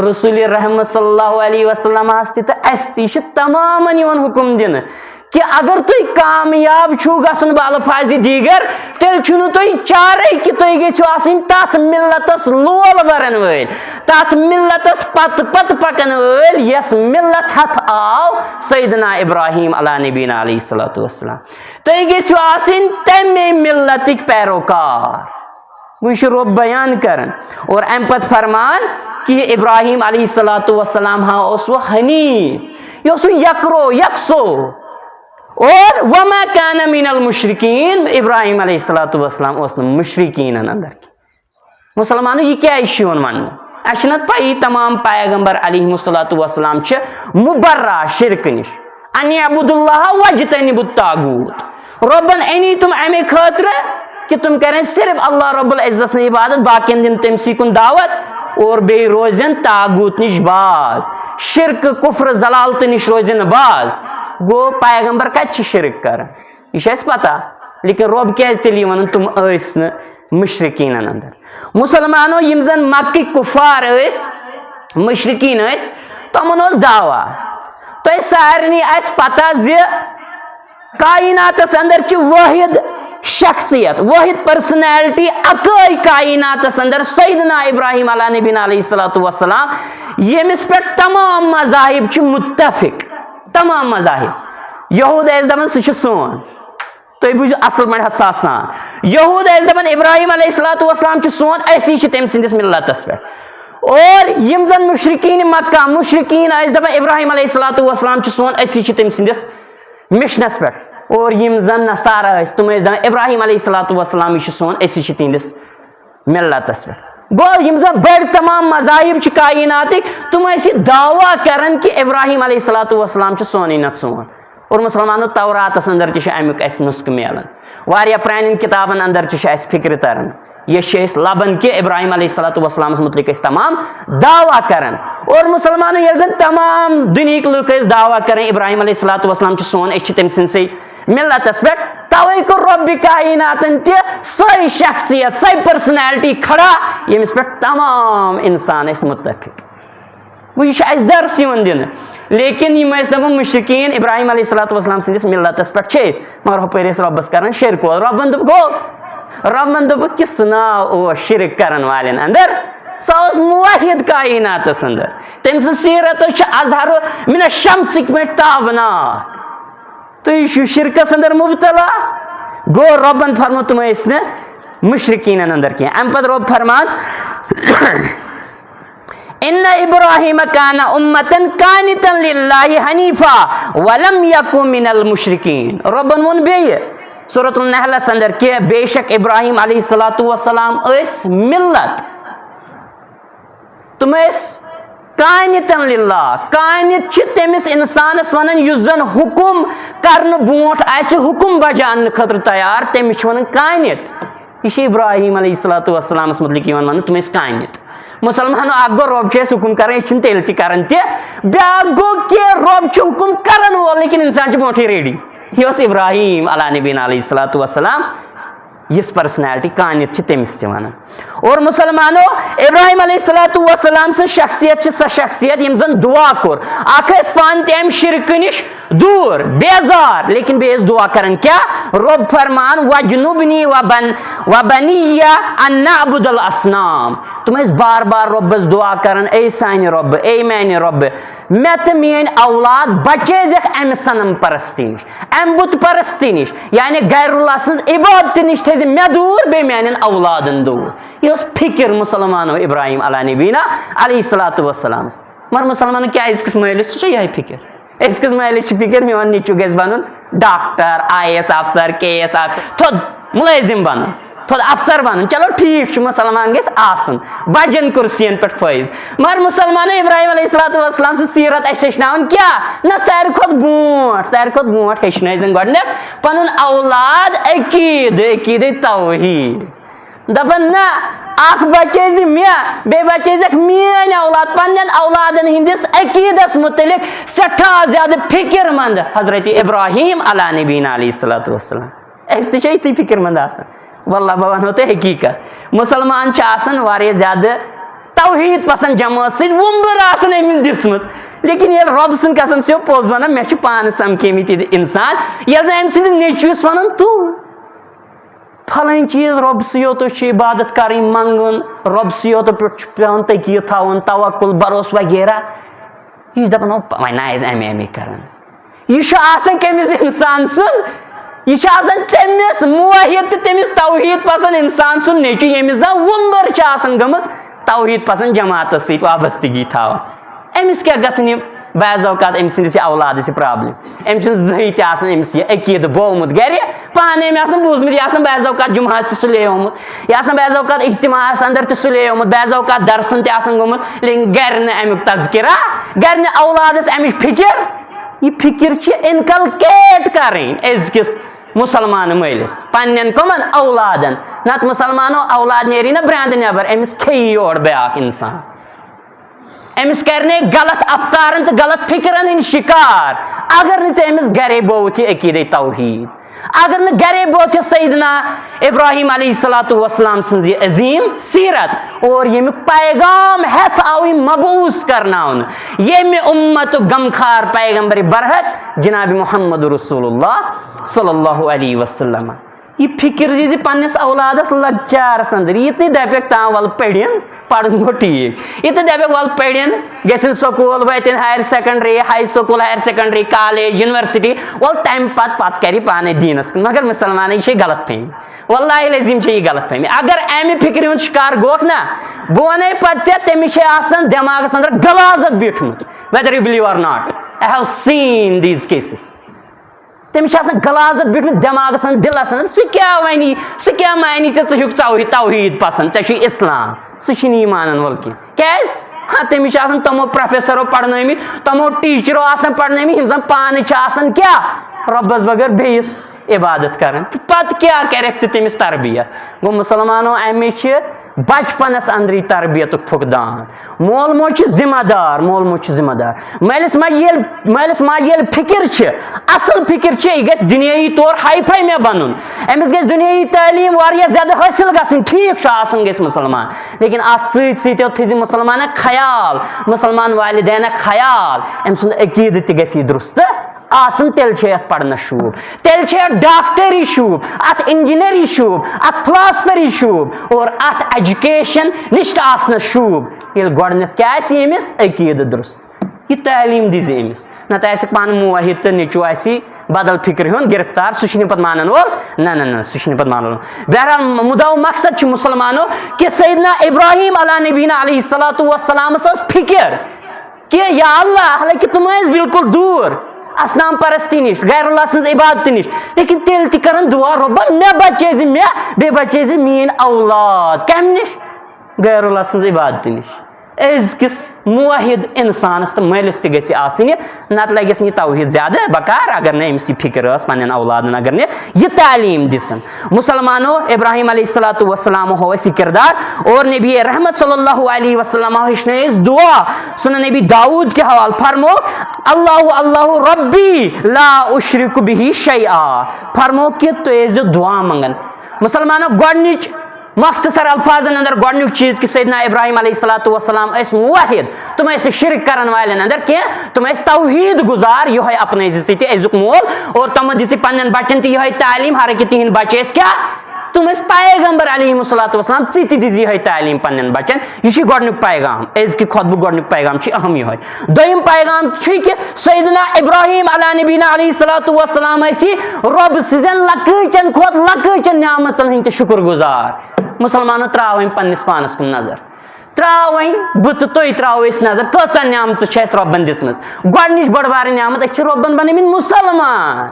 رسول رحمت صلی اللہ علیہ وسلمس تہِ تہٕ اَسہِ تہِ، یہِ چھُ تمامن یِوان حُکُم دِنہٕ کہ اگر تُہۍ کامیاب چھِو گژھُن بالفاظ دیگر، تیٚلہِ چھُنہٕ تۄہہِ چارے کہ تُہۍ گٔژھِو آسٕنۍ تتھ ملتس لول برن وٲلۍ، تتھ ملتس پتہٕ پتہٕ پکن وٲلۍ، یۄس ملت ہتھ آو سیدنا ابراہیم علیٰ نبینا علیہ الصلوۃ والسلام۔ تُہۍ گٔژھِو آسٕنۍ تمے ملتٕکۍ پیروکار۔ وۄنۍ چھُ رۄب بیان کران اور امہِ پتہٕ فرمان کہ یہِ ابراہیم علیہ الصلوۃ والسلام ہا اوس وہ حنیف، یہِ اوس وہ یکرو یکسو۔ اور وما کان من المشرکین، ابراہیم علیہ الصلوۃ والسلام اوس نہٕ مشرکینن اندر کینٛہہ۔ مسلمانو، یہِ کیٛازِ چھُ یِوان وننہٕ؟ اَسہِ چھِ نہ پَیی تمام پیغمبر علیہم الصلوۃ والسلام چھِ مبرا شرکہٕ نِش۔ ان اعبدوا اللہ واجتنبوا الطاغوت۔ رۄبن أنی تِم اَمے خٲطرٕ کہ تِم کرن صرف اللہ رب العزت سٕنٛز عبادت، باقین دِن تٔمۍ سٕے کُن دعوت اور بیٚیہِ روزن طاغوت نِش باز، شرکہٕ، کفر، ضلالتہٕ نِش روزن باز۔ گوٚو، پیغمبر کتہِ چھِ شرک کران؟ یہِ چھِ اَسہِ پتہ، لیکن رۄب کیٛازِ تیٚلہِ یہِ وَنان تِم ٲسۍ نہٕ مشرکیٖنن اندر؟ مسلمانو، یِم زن مکٕکۍ کفار ٲسۍ، مشرکیٖن ٲسۍ، تِمن اوس دعویٰ۔ تۄہہِ سارنٕے آسہِ پتہ زِ کائناتس اندر چھِ وٲحد شخصیت، وٲحد پرسنالٹی اکٲے کائناتس اندر، سیدنا ابراہیم علیٰ نبینا علیہ الصلوۃ والسلام، ییٚمِس پٮ۪ٹھ تمام مذاہب چھِ متفق۔ تمام مذاہب۔ یہود ٲسۍ دپان، سُہ چھُ سون۔ تُہۍ بوٗزِو اصل پٲٹھۍ حساس سان۔ یہود ٲسۍ دپان، ابراہیم علیہ الصلوۃ والسلام چھُ سون، أسی چھِ تٔمۍ سٕنٛدِس ملتس پٮ۪ٹھ۔ اور یِم زن مشرکین مکہ، مشرکین ٲسۍ دپان، ابراہیم علیہ الصلوۃ والسلام چھُ سون، أسی چھِ تٔمۍ سٕنٛدِس مشنس پٮ۪ٹھ۔ اور یِم زن نصارہ ٲسۍ، تِم ٲسۍ دپان، ابراہیم علیہ الصلوۃ والسلام، یہِ چھُ سون، أسی چھِ تِہنٛدِس ملتس پٮ۪ٹھ۔ گوٚو، یِم زن بٔڑۍ تمام مذاہب چھِ کائناتٕکۍ، تِم ٲسۍ یہِ دعویٰ کران کہِ ابراہیم علیہ الصلوۃ والسلام چھُ سونُے، نتہٕ سون۔ اور مسلمانو، توراتس اندر تہِ چھُ امیُک اَسہِ نسخہٕ میلان۔ واریاہ پرانٮ۪ن کتابن اندر تہِ چھُ اَسہِ فکرِ تران۔ یہِ چھِ أسۍ لبان کہِ ابراہیم علیہ الصلوۃ والسلامس متعلق ٲسۍ تمام دعویٰ کران۔ اور مسلمانو، ییٚلہِ زن تمام دُنیہٕکۍ لُکھ ٲسۍ دعویٰ کران، ابراہیم علیہ الصلوۃ والسلام چھُ سون، أسۍ چھِ تٔمۍ سٕنٛدسٕے ملتس پٮ۪ٹھ، توے کوٚر رب کائناتن تہِ سۄے شخصیت، سۄے پرسنالٹی کھڑا، ییٚمِس پٮ۪ٹھ تمام انسان ٲسۍ متفق۔ وۄنۍ یہِ چھُ اَسہِ درس یِوان دِنہٕ۔ لیکن یِم ٲسۍ دَپان، مُشرِکیٖن ابراہیم علیہ الصلوۃ والسلام سٕنٛدِس مِلتَس پٮ۪ٹھ چھِ أسۍ، مگر ہُپٲرۍ ٲسۍ رۄبَس کران شِرک۔ رۄبَن دوٚپ، گوٚو؟ رۄبَن دوٚپُکھ کہِ سُہ ناو اوس شِرک کرن والٮ۪ن اندر، سُہ اوس موحد کائناتَس اندر۔ تٔمۍ سٕنٛز سیٖرت چھِ اظہر من الشمسٕکۍ پٲٹھۍ تابناک۔ تُہۍ چھِو شِرکَس اندر مُبتلا۔ گوٚو، رۄبَن فرموو، تِم ٲسۍ نہٕ مُشرِکیٖنَن اندر کینٛہہ۔ اَمہِ پَتہٕ رۄب فرمان، ان ابراہیم کان امتا قانتا للہ حنیفا ولم یکن من المشرکین۔ رۄبن ووٚن بیٚیہِ سورۃ النحلس اندر کہِ بے شک ابراہیم علیہ الصلوۃ والسلام ٲسۍ ملت، تِم ٲسۍ قانتا للہ۔ قانت چھِ تٔمِس انسانس ونان یُس زن حکم کرنہٕ برونٹھ آسہِ حکم بجا اننہٕ خٲطرٕ تیار، تٔمِس چھِ ونان قانت۔ یہِ چھُ ابراہیم علیہ الصلوۃ والسلامس مُتعلِق یِوان وننہٕ، تِم ٲسۍ کانہِ۔ مُسلمانو، اکھ گوٚو، رۄب چھُ اَسہِ حُکُم کران، أسۍ چھِنہٕ تیٚلہِ تہِ کران تہِ۔ بیٛاکھ گوٚو کہِ رۄب چھُ حُکُم کران وول، لیکن انسان چھُ برونٛٹھٕے ریڈی۔ یہِ اوس ابراہیم علیٰ نبینا علیہ الصلوۃ والسلام، یِژھ پرسنالٹی کانیت چھِ تٔمِس تہِ ونان۔ اور مُسلمانو، ابراہیم علیہ الصلوۃ والسلام سٕنٛز شخصیت چھِ سۄ شخصیت، یِم زن دُعا کوٚر۔ اکھ ٲسۍ پانہٕ تہِ امہِ شرکہٕ نِش دوٗر، بیزار، لیکن بیٚیہِ ٲسۍ دُعا کران۔ کیٛاہ؟ رۄب فرمان، "وجنبنی وبن، وبنی ان نعبد الاصنام۔" تِم ٲسۍ بار بار رۄبس دُعا کران، "اے سانہِ رۄبہٕ، اے میانہِ رۄبہٕ، مےٚ تہٕ میٲنۍ اولاد بچٲیزٮ۪کھ امہِ صنم پرستی نِش، امہِ بُت پرستی نِش، یعنی غیر اللہ سٕنٛز عبادتہِ نِش تھٲیزِ مےٚ دوٗر، بیٚیہِ میانٮ۪ن اولادن دوٗر۔" یہِ ٲس فکر مُسلمانو ابراہیم علیٰ نبینا علیہ الصلوۃ والسلامس۔ مگر مُسلمانن کیٛاہ، أزکِس مٲلِس چھِ یِہے فِکر۔ أزکِس مٲلِس چھِ فِکر، میون نیٚچوٗ گژھِ بَنُن ڈاکٹر، آئی اے ایس افسر، کے اے ایس افسر، تھوٚد مُلٲزِم بَنُن، تھوٚد افسر بَنُن۔ چلو ٹھیٖک چھُ، مُسلمان گژھِ آسُن بَجَن کُرسِیَن پٮ۪ٹھ فٲیِض۔ مگر مُسلمانو ابراہیم علیہ الصلوۃ والسلام سٕنٛز سیٖرت اَسہِ ہیٚچھناوان کیٛاہ؟ نہ، ساروی کھۄتہٕ برونٛٹھ، ساروی کھۄتہٕ برونٛٹھ ہیٚچھنٲے زَن گۄڈٕنٮ۪تھ پَنُن اولاد عقیٖدٕ، عقیٖدٕ توحیٖد۔ دپان، نہ، اکھ بچٲے زِ مےٚ، بیٚیہِ بچٲے زکھ میٲنۍ اولاد۔ پننٮ۪ن اولادن ہٕنٛدِس عقیٖدس مُتعلق سٮ۪ٹھاہ زیادٕ فِکر مند حضرت ابراہیم علیٰ نبینا علیہ الصلوۃ والسلام۔ أسۍ تہِ چھِ یِتھُے فِکر مند آسان۔ واللہ، بہٕ ونہو تۄہہِ حقیٖقت، مُسلمان چھِ آسان واریاہ زیادٕ توحیٖد پسند جمٲژ سۭتۍ وُمبٕر آسان أمِس دِژمٕژ، لیکن ییٚلہِ رۄب سُنٛد قسم چھِ پوٚز ونان، مےٚ چھِ پانہٕ سمکھیمٕتۍ ییٚتہِ انسان، ییٚلہِ زن أمۍ سٕنٛدِس نیٚچوِس ونان، تو پھلٲنۍ چیٖز رۄب سٕے یوت چھُ عبادت کرٕنۍ، منٛگُن، رۄب سٕے یوت پٮ۪ٹھ چھُ پٮ۪وان تقیٖد تھاوُن، توکل، بروسہٕ وغیرہ۔ یہِ چھُ دَپان، "ہو، وۄنۍ نہ ٲسۍ اَمے اَمے کران۔" یہِ چھُ آسان کٔمِس اِنسان سُنٛد؟ یہِ چھُ آسان تٔمِس موحد تہٕ تٔمِس توحیٖد پسنٛد اِنسان سُنٛد نیٚچوٗ، ییٚمِس زن وُمبٕر چھِ آسان گٔمٕژ توحیٖد پسنٛد جماعتس سۭتۍ وابستگی تھاوان۔ أمِس کیٛاہ گژھان یہِ بعض اوقات أمۍ سٕنٛدِس یہِ اولادس یہِ پرابلم؟ أمۍ چھُنہٕ زٕہٕے تہِ آسان أمِس یہِ عقیٖدٕ بوومُت گرِ، پانے أمۍ آسان بوٗزمُت، یہِ آسان بعض اوقات جمعہس تہِ سُلے آمُت، یہِ آسان بعض اوقات اجتماعس اندر تہِ سُلے آمُت، بعض اوقات درسن تہِ آسان گوٚمُت، لیکن گرِ نہٕ امیُک تذکرہ، گرِ نہٕ اولادس امِچ فکر۔ یہِ فکر چھِ انکلکیٹ کرٕنۍ أزکِس مُسلمان مٲلِس پننٮ۪ن کٕمن اولادن؟ نتہٕ مُسلمانو اولاد نیری نہ برٛانٛدٕ نٮ۪بر، أمِس کھیٚیہِ یور بیٛاکھ انسان۔ أمِس کرِ نہٕ غلط افکارن تہٕ غلط فکرن ہٕنٛدۍ شکار، اگر نہٕ ژےٚ أمِس گرے بووُتھ یہِ عقیدے توحیٖد، اگر نہٕ گرے بووُتھ یہِ سیدنا ابراہیم علیہ الصلوۃ والسلام سٕنٛز یہِ عظیٖم سیرت اور ییٚمیُک پیغام ہٮ۪تھ آو یہِ مبعوث کرناونہٕ، ییٚمہِ اُمتُک غمخار پیغمبر برحق جناب محمد رسول اللہ صلی اللہ علیہ وسلم۔ یہِ فکر زِ، زِ پننِس اولادس لۄکچارس اندر یہِ تہِ دپٮ۪کھ تام، "ول پٔرِن، پرُن گوٚو ٹھیٖک"، یہِ تہِ دپٮ۪کھ، "ول پٔرِن، گژھن سکوٗل، وٲتِن higher secondary, high school, higher secondary, college, university, ول تمہِ پتہٕ، پتہٕ کرِ پانے دیٖنس کُن"۔ مگر مُسلمانن، یہِ چھے غلط فہمی۔ واللہ العظیم چھے یہِ غلط فہمی۔ اگر امہِ فکرِ ہُنٛد شکار گوکھ نا، بہٕ ونے پتہٕ ژےٚ، تٔمِس چھے آسان دٮ۪ماغس اندر غلاظت بیٖٹھمٕژ، whether you believe or not, I have seen these cases۔ تٔمِس چھِ آسان غلاظت بیٖٹھمٕژ دٮ۪ماغس اندر، دِلس اندر، سُہ کیٛاہ ونہِ، سُہ کیٛاہ مانہِ ژےٚ، ژٕ چھُکھ توحیٖد، توحیٖد پسنٛد، ژےٚ چھُے اسلام، سُہ چھُنہٕ یہِ مانان وۄلہٕ کینٛہہ۔ کیٛازِ؟ ہاں، تٔمِس چھِ آسان تِمو پروفیسرو پرنٲومٕتۍ، تِمو ٹیٖچرو آسان پرنٲومٕتۍ، یِم زن پانہٕ چھِ آسان کیٛاہ؟ رۄبس بغٲر بیٚیِس عبادت کران۔ تہٕ پتہٕ کیٛاہ کرکھ ژٕ تٔمِس تربیت؟ گوٚو، مُسلمانو، امہِ چھِ بچپنس اندرٕے تربیتُک فقدان۔ مول موج چھُ ذمہ دار، مول موج چھُ ذمہ دار۔ مٲلِس ماجہِ ییٚلہِ، مٲلِس ماجہِ ییٚلہِ فِکِر چھِ، اَصٕل فِکِر چھِ، یہِ گژھِ دُنیٲیی طور ہاے فاے مےٚ بَنُن۔ أمِس گژھِ دُنیٲیی تعلیٖم واریاہ زیادٕ حٲصِل گژھٕنۍ، ٹھیٖک چھُ، آسُن گژھِ مُسلمان، لیکِن اَتھ سۭتۍ سۭتۍ یوت تھٲیزِ مُسلمانَن خیال، مُسلمان والدینَن خیال، أمۍ سُنٛد عقیٖدٕ تہِ گژھِ یہِ درُست آسُن، تیٚلہِ چھِ یَتھ پَرنَس شوٗب۔ تیٚلہِ چھِ اَتھ ڈاکٹری شوٗب، اَتھ اِنجیٖنَری شوٗب، اَتھ فِلاسفری شوٗب اور اَتھ ایجوکیشنِسٹ آسنَس شوٗب۔ ییٚلہِ گۄڈٕنٮ۪تھ کیٛاہ آسہِ أمِس؟ عقیٖدٕ درُست۔ یہِ تعلیٖم دِیٖزِ أمِس۔ نَتہٕ آسہِ پانہٕ موحد تہٕ نیٚچوٗ آسہِ بدل فِکرِ ہُنٛد گِرفتار، سُہ چھُنہٕ پَتہٕ مانَن وول۔ نہ، نہ، نہ، سُہ چھُنہٕ پَتہٕ مانَن وول۔ بہرحال، مُدعا و مقصد چھُ مُسلمانو کہِ سیدنا ابراہیم علیٰ نبینا علیہ الصلوۃ والسلامَس ٲس فِکر کہِ یا اللہ، حالانکہ تِم ٲسۍ بالکل دوٗر اصنام پرستی نِش، غیر اللہ سٕنٛز عبادتہٕ نِش، لیکن تیٚلہِ تہِ کرن دُعا، "رۄبا، مےٚ بچٲے زِ مےٚ، بیٚیہِ بچٲے زِ میٲنۍ اولاد۔" کمہِ نِش؟ غیر اللہ سٕنٛز عبادتہٕ نِش۔ أزکِس موحد اِنسانَس تہٕ مٲلِس تہِ گژھِ آسٕنۍ، نَتہٕ لَگٮ۪س نہٕ یہِ توحیٖد زیادٕ بکار، اگر نہٕ أمِس یہِ فِکر ٲس پنٛنٮ۪ن اولادَن، اگر نہٕ یہِ تعلیٖم دِژٕن۔ مُسلمانو، ابراہیم علیہ الصلوۃ والسلام ہو اَسہِ یہِ کِردار، اور نبی رحمت صلی اللہ علیہ وسلم ہو ہیٚچھنٲے أسۍ دُعا۔ سُنن نبی داؤد کہِ حوالہٕ فرمو، اللہ اللہ ربی لا اشرک بہ شیئا، فرمو کہِ تُہۍ ٲسۍزیو دُعا منٛگان۔ مُسلمانو، گۄڈٕنِچ مختصر الفاظن اندر گۄڈنیُک چیٖز کہِ سیدنا ابراہیم علیہ الصلوۃ والسلام ٲسۍ موحد، تِم ٲسۍ نہٕ شرک کرن والٮ۪ن اندر کینٛہہ، تِم ٲسۍ توحیٖد گُزار، یِہوٚے اپنٲے زِ ژٕ تہِ أزیُک مول، اور تِمن دِژ پننٮ۪ن بچن تہِ یِہوٚے تعلیٖم، ہر کہِ تِہنٛدۍ بچہِ ٲسۍ کیٛاہ؟ تِم ٲسۍ پیغمبر علیہ الصلوۃ والسلام، ژٕ تہِ دِژ یِہوٚے تعلیٖم پننٮ۪ن بچن۔ یہِ چھُ گۄڈنیُک پیغام، أزکہِ خطبُک گۄڈنیُک پیغام چھُ اہم یِہوٚے۔ دوٚیِم پیغام چھُ کہِ سیدنا ابراہیم علیٰ نبینا علیہ الصلوۃ والسلام ٲسی رۄب سٕنٛزن لۄکٕٹٮ۪ن کھۄتہٕ لۄکٕٹٮ۪ن نعمژن ہٕنٛدۍ تہِ شُکر گُزار۔ مُسلمانو، ترٛاو وۄنۍ پننِس پانس کُن نظر، ترٛاو وۄنۍ بہٕ تہٕ تُہۍ ترٛاوو أسۍ نظر، کۭژاہ نعمژٕ چھِ اَسہِ رۄبن دِژمٕژ۔ گۄڈٕنِچ بٔڑ بارٕ نعمت، أسۍ چھِ رۄبن بنٲومٕتۍ مُسلمان،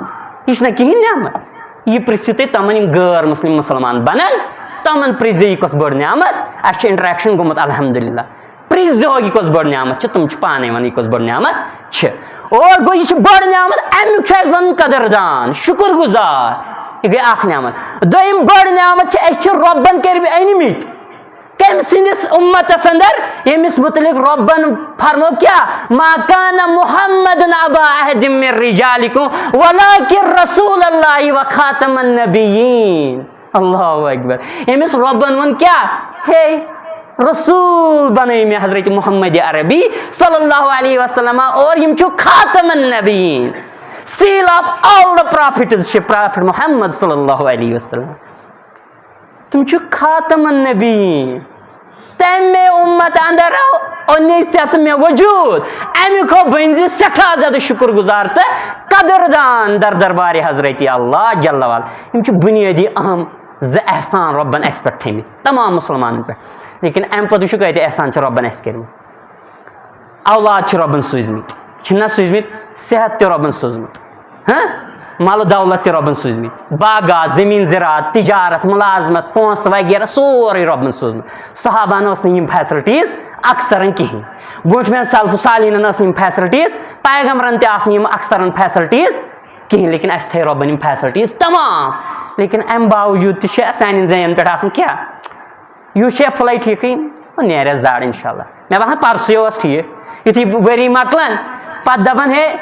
یہِ چھُنہ کِہیٖنۍ نعمت۔ یہِ پرٛژھِو تُہۍ تِمن یِم غٲر مُسلِم مُسلمان بنن، تِمن پرٛژھزِ یہِ کۄس بٔڑ نعمت، اَسہِ چھُ interaction گوٚمُت الحمدللہ۔ پرٛژھ زِ ہو، یہِ کۄس بٔڑ نعمت چھِ؟ تِم چھِ پانَے وَنان، یہِ کۄس بٔڑ نعمت چھِ۔ اور گوٚو، یہِ چھِ بٔڑ نعمت، اَمیُک چھُ اَسہِ وَنُن قدردان، شُکُر گُزار۔ یہِ گٔے اَکھ نعمت۔ دوٚیِم بٔڑ نعمت چھِ، أسۍ چھِ رۄبَن کٔرۍ أنۍمٕتۍ کٔمۍ سٕنٛدِس اُمتَس اَندَر، ییٚمِس مُتعلِق رۄبَن فرمو کیٛاہ؟ ما کان محمد ابا احد من رجالکم ولکن رسول اللہ و خاتم النبیین۔ اللہ اکبر۔ ییٚمِس رۄبن ووٚن کیٛاہ؟ ہے، رسول بنٲے مےٚ حضرت محمد عربی صلی اللہ علیہ وسلم، اور یِم چھُ خاتم النبیین، seal of all the prophets چھِ prophet محمد صلی اللہ علیہ وسلم۔ تِم چھِ خاتم النبیین۔ تَمے اُمت اندر اوٚنے ژےٚ تہٕ مےٚ وجود۔ اَمیُک ہو بٔنۍ زِ سٮ۪ٹھاہ زیادٕ شُکُر گُزار تہٕ قدردان در دربارِ حضرت اللہ جل وعلا۔ یِم چھِ بُنیٲدی اہم زٕ احسان رۄبن اَسہِ پٮ۪ٹھ تھٲمٕتۍ، تمام مُسلمانن پٮ۪ٹھ۔ لیکن اَمہِ پتہٕ وٕچھِو کۭتیاہ احسان چھِ رۄبن اَسہِ کٔرمٕتۍ۔ اولاد چھِ رۄبن سوٗزمٕتۍ، چھِنہ سوٗزمٕتۍ، صحت تہِ رۄبن سوٗزمُت، ہاں، مال و دولت تہِ رۄبن سوٗزمٕتۍ، باغات، زٔمیٖن زِراعت، تجارت، مُلازمت، پونٛسہٕ وغیرہ سورُے رۄبن سوٗزمُت۔ صحابن ٲس نہٕ یِم facilities اکثرن کِہیٖنۍ۔ برونٛٹھ مٮ۪ن سلف صالحیٖنن ٲس نہٕ یِم facilities، پیغمبرن تہِ آسہٕ نہٕ یِم اکثرن facilities کِہیٖنۍ، لیکن اَسہِ تھٲے رۄبن یِم facilities تمام۔ لیکن اَمہِ باوجوٗد تہِ چھِ سانٮ۪ن زَنٮ۪ن پٮ۪ٹھ آسان کیٛاہ؟ یُس چھُ فُلے ٹھیٖکٕے، وۄنۍ نیرٮ۪س زَڈ اِنشاء اللہ۔ مےٚ باسان پَرسُے اوس ٹھیٖک۔ یُتھُے ؤری مۄکلان، پَتہٕ دَپان، ہے،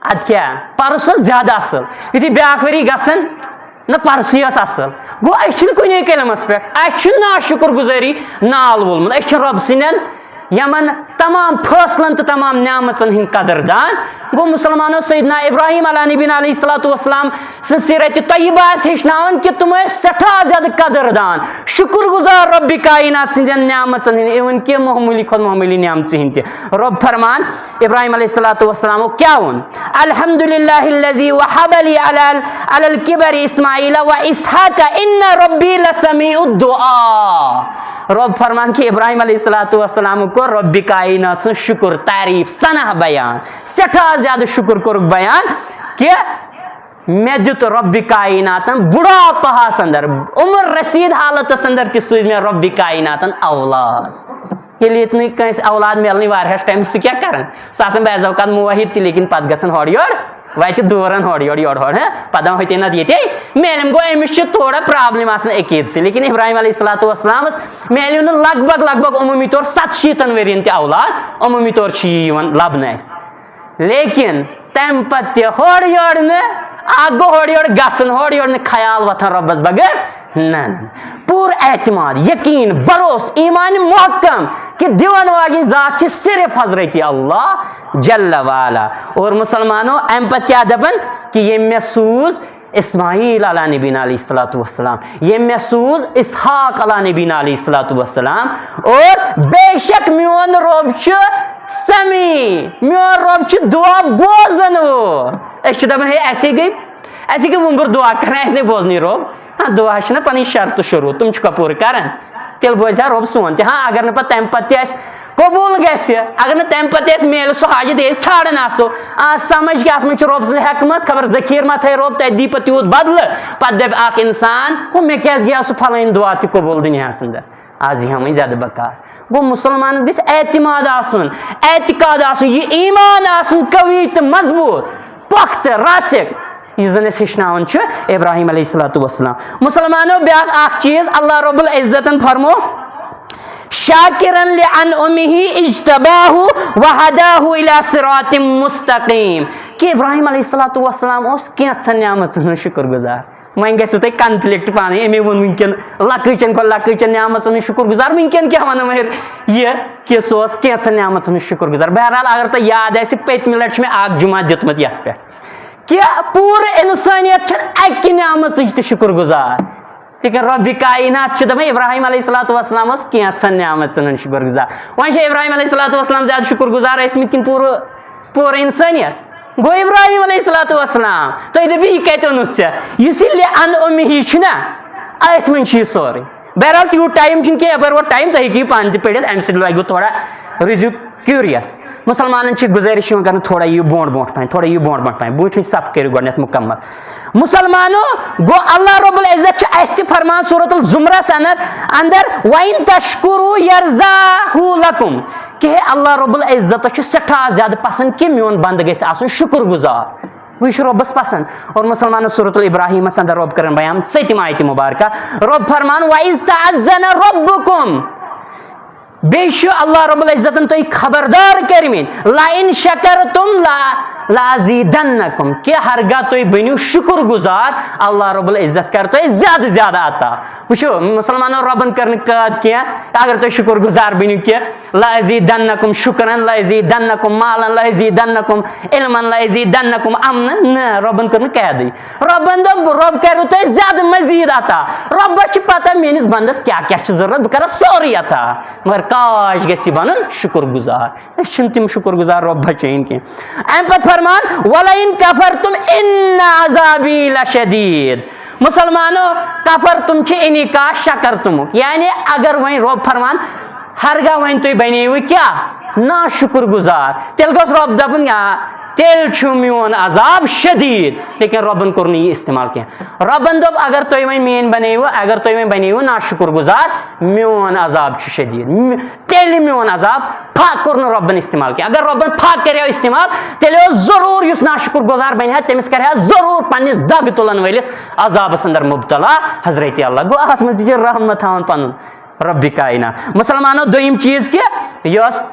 اَدٕ کیٛاہ، پَرُس اوس زیادٕ اَصٕل۔ یُتھُے بیٛاکھ ؤری گژھان، نہ، پَرسُے اوس اَصٕل۔ گوٚو، أسۍ چھِنہٕ کُنے قلمَس پٮ۪ٹھ، اَسہِ چھُ ناشُکُر گُزٲری نال وولمُت۔ أسۍ چھِ رۄب سٕنٛدٮ۪ن یِمَن تمام فٲصلَن تہٕ تمام نعمژَن ہٕنٛدۍ قدردان۔ گوٚو، مُسلمانو، سیدنا ابراہیم علیٰ نبینا علیہ الصلوۃ والسلام سٕنٛز سیرت طیبہ آسہِ ہیٚچھناوان کہِ تِم ٲسۍ سٮ۪ٹھاہ زیادٕ قدردان، شُکُر گُزار رۄبِ کاینات سٕنٛدٮ۪ن نعمژن ہٕنٛدۍ، even کہِ معموٗلی کھۄتہٕ معموٗلی نعمژِ ہٕنٛدۍ تہِ۔ رۄب فرمان، ابراہیم علیہ الصلوۃ والسلامو کیٛاہ ووٚن؟ الحمد للہ الذی وہب لی علی، علی الکبر اسماعیل و اسحاق ان ربی لسمیع الدعا۔ رۄب فرمان کہِ ابراہیم علیہ الصلوۃ والسلامو کوٚر رۄبِ کاینات سُنٛد شُکُر، تعریٖف، ثنا بیان، سٮ۪ٹھاہ زیادٕ شُکُر کوٚرُکھ بیان کہِ مےٚ دیُت رۄبِ کایناتن بُڑھاپہس اندر، عمر رسید حالتس اندر تہِ سوٗزۍ مےٚ رۄبِ کایناتن اولاد۔ ییٚلہِ ییٚتہِ نہٕ کٲنٛسہِ اولاد میلنٕے واریاہس ٹایمس، سُہ کیٛاہ کرن؟ سُہ آسان بعض اوقات موحد تہِ، لیکن پتہٕ گژھن ہورٕ یورٕ، وتہِ دورن ہورٕ یورٕ، یورٕ ہورٕ، ہہ؟ پتہٕ دپان ہوٚتے نتہٕ ییٚتے میلیم۔ گوٚو، أمِس چھِ تھوڑا problem آسان عقیدسٕے، لیکن ابراہیم علیہ الصلوۃ والسلامس میلیو نہٕ لگ بگ، لگ بگ عموٗمی طور ستہٕ شیٖتن ؤرین تہِ اولاد، عموٗمی طور چھُ یہِ یِوان لبنہٕ اسہِ۔ لیکن تمہِ پتہٕ تہِ ہورٕ یورٕ نہٕ، اکھ گوٚو ہورٕ یورٕ گژھُن، ہورٕ یورٕ نہٕ خیال وۄتھان رۄبس بغٲر۔ نہ، نہ۔ پوٗرٕ اعتماد، یقین، بھروسہٕ، ایمان محکم کہِ دِوان واجِنۍ ذات چھِ صرف حضرت اللہ جل وعلا۔ اور مُسلمانو، امہِ پتہٕ کیٛاہ دپان کہِ ییٚمۍ مےٚ سوٗز اسماعیل علیٰ نبینا علیہ الصلوۃ والسلام، ییٚمۍ مےٚ سوٗز اسحاق علیٰ نبینا علیہ الصلوۃ والسلام، اور بے شک میون رۄب چھُ سمیع، میون رۄب چھُ دُعا بوزن وول۔ أسۍ چھِ دپان، ہے، اَسے گٔے، اَسے گٔے وُمبٕر دُعا کران، اَسہِ نے بوزنٕے رۄب۔ ہاں، دُعا چھِنہ پنٕنۍ شرطہٕ شروٗط، تِم چھُکھا پوٗرٕ کران؟ تیٚلہِ بوزِ ہا رۄب سون تہِ۔ ہاں، اگر نہٕ پتہٕ تمہِ پتہٕ تہِ اَسہِ قبوٗل گژھِ، اگر نہٕ تمہِ پتہٕ تہِ اَسہِ میلہِ سُہ حاجت، ییٚلہِ ژھانڈان آسو، آ، سمجھ کہِ اتھ منٛز چھُ رۄب سٕنٛز حکمت، خبر ذخیرٕ ما تھایہِ رۄب، تتہِ دی پتہٕ تیوٗت بدلہٕ، پتہٕ دپہِ اکھ انسان، ہُہ، مےٚ کیازِ گٔیو سُہ فلٲنۍ دُعا تہِ قبوٗل دُنیاہس اندر؟ آز یی ہا وۄنۍ زیادٕ بکار۔ گوٚو، مسلمانس گژھِ اعتماد آسُن، اعتقاد آسُن، یہِ ایمان آسُن قوی تہٕ مضبوٗط، پۄختہٕ، راسخ، یُس زن أسۍ ہیٚچھناوان چھِ ابراہیم علیہ الصلوۃ والسلام۔ مسلمانو، بیٛاکھ اکھ چیٖز، اللہ رب العزتن فرمو، شاکرا لانعمہ اجتباہ وہداہ الی صراط مستقیم، کہِ ابراہیم علیہ الصلوۃ والسلام اوس کینٛژھن نعمژن ہُنٛد شُکر گُزار۔ وۄنۍ گژھِو تۄہہِ کنفلکٹ پانے، أمۍ ووٚن وٕنکٮ۪ن لۄکٕٹٮ۪ن کھۄتہٕ لۄکٕٹٮ۪ن نعمژن ہُنٛد شُکر گُزار، وٕنکٮ۪ن کیٛاہ وَنو مگر یہِ کہِ سُہ اوس کینٛژھن نعمژن ہُنٛد شُکر گُزار۔ بہرحال، اگر تۄہہِ یاد آسہِ، پٔتمہِ لٹہِ چھُ مےٚ اکھ جمعہ دیُتمُت یتھ پٮ۪ٹھ کہِ پوٗرٕ انسٲنیت چھَنہٕ اَکہِ نعمژٕچ تہِ شُکر گُزار۔ لیکن رۄبِ کائنات چھِ دَپان، ابراہیم علیہ الصلوۃ والسلام اوس کینٛژھن نعمژن ہُنٛد شُکر گُزار۔ وۄنۍ چھِ ابراہیم علیہ الصلوۃ والسلام زیادٕ شُکر گُزار ٲسمٕتۍ کِنہٕ پوٗرٕ، پوٗرٕ انسٲنیت؟ گوٚو ابراہیم علیہ الصلوۃ والسلام۔ تُہۍ دٔپِو، یہِ کتہِ اوٚنُتھ ژےٚ؟ یُس یہِ لِعن اُمِّ چھُنہ، أتھۍ منٛز چھُ یہِ سورُے۔ بہرحال، تیوٗت ٹایم چھُنہٕ کینٛہہ، یپٲرۍ ووت ٹایم، تُہۍ ہیٚکِو یہِ پانہٕ تہِ پٔرِتھ، امہِ سۭتۍ لگِوٕ تھوڑا، روٗزِو curious۔ مسلمانن چھِ گُزٲرِش یِوان کرنہٕ، تھوڑا یِیِو برونٛٹھ برونٛٹھ پہن، تھوڑا یِیِو برونٛٹھ برونٛٹھ پہن، برونٛٹھمہِ صف کٔرِو گۄڈٕنٮ۪تھ مُکمل۔ مسلمانو، گوٚو، اللہ رب العزت چھُ اَسہِ تہِ فرمان سورۃ الزمرس اندر، اندر، "وَإِن تَشْكُرُوا يَرْضَهُ لَكُمْ"، کہ ہے، اللہ رب العزتس چھُ سٮ۪ٹھاہ زیادٕ پسند کہ میون بندٕ گژھِ آسُن شُکر گُزار۔ وۄنۍ چھُ رۄبس پسند۔ اور مسلمانو، سورۃ الابراہیمس اندر رۄب کران بیان سٔتِم آیتِ مبارکہ۔ رۄب فرمان، "وَإِذْ تَأَذَّنَ رَبُّكُمْ"، بیٚیہِ چھُ اللہ رب العزتن تۄہہِ خبردار کٔرمٕتۍ، "لَئِن شَكَرْتُمْ لَ، لَأَزِيدَنَّكُمْ"، کہ ہرگاہ تُہۍ بٔنِو شُکر گُزار، اللہ رب العزت کرِ تۄہہِ زیادٕ زیادٕ عطا۔ وٕچھِو، مسلمانو، رۄبن کٔر نہٕ قٲد کینٛہہ، اگر تُہۍ شُکر گُزار بٔنِو کہ "لَأَزِيدَنَّكُمْ شُكْرًا، لَأَزِيدَنَّكُمْ مَالًا، لَأَزِيدَنَّكُمْ عِلْمًا، لَأَزِيدَنَّكُمْ أَمْنًا"، نہ، رۄبن کٔر نہٕ قٲدٕے۔ رۄبن دوٚپ، رۄب کرِو تۄہہِ زیادٕ مزید عطا۔ رۄبس چھِ پتہ میٲنِس بندس کیٛاہ کیٛاہ چھِ ضروٗرت، بہٕ کرس سورُے عطا۔ مگر کاش گژھِ یہِ بنُن شُکر گُزار۔ أسۍ چھِنہٕ تِم شُکر گُزار رۄب بچٲیِن کینٛہہ۔ امہِ پتہٕ فرمان، "وَلَئِن كَفَرْتُمْ إِنَّ عَذَابِي لَشَدِيدٌ"۔ مسلمانو، کفر تم چھِ انعکاس شکر تمُک، یعنی اگر وۄنۍ رۄب فرمان، ہرگاہ وۄنۍ تُہۍ بنیوٕ کیٛاہ؟ ناشُکر گُزار۔ تیٚلہِ گوٚژھ رۄب دَپُن، آ، تیٚلہِ چھُ میون عذاب شدیٖد۔ لیکن رۄبن کوٚر نہٕ یہِ استعمال کینٛہہ۔ رۄبن دوٚپ، اگر تُہۍ وۄنۍ میٲنۍ بنیوٕ، اگر تُہۍ وۄنۍ بنیوٕ ناشُکر گُزار، میون عذاب چھُ شدیٖد۔ م-، تیٚلہِ میون عذاب پھا کوٚر نہٕ رۄبن استعمال کینٛہہ۔ اگر رۄبن پھا کریو استعمال، تیٚلہِ اوس ضروٗر یُس ناشُکر گُزار بنہِ ہا، تٔمِس کرِ ہا ضروٗر پننِس دگ تُلن وٲلِس عذابس اندر مبتلا حضرت اللہ۔ گوٚو، اتھ منٛز تہِ چھِ رحمت تھاوان پنُن رۄبِ کائنات۔ مسلمانو، دوٚیِم چیٖز کہِ یۄس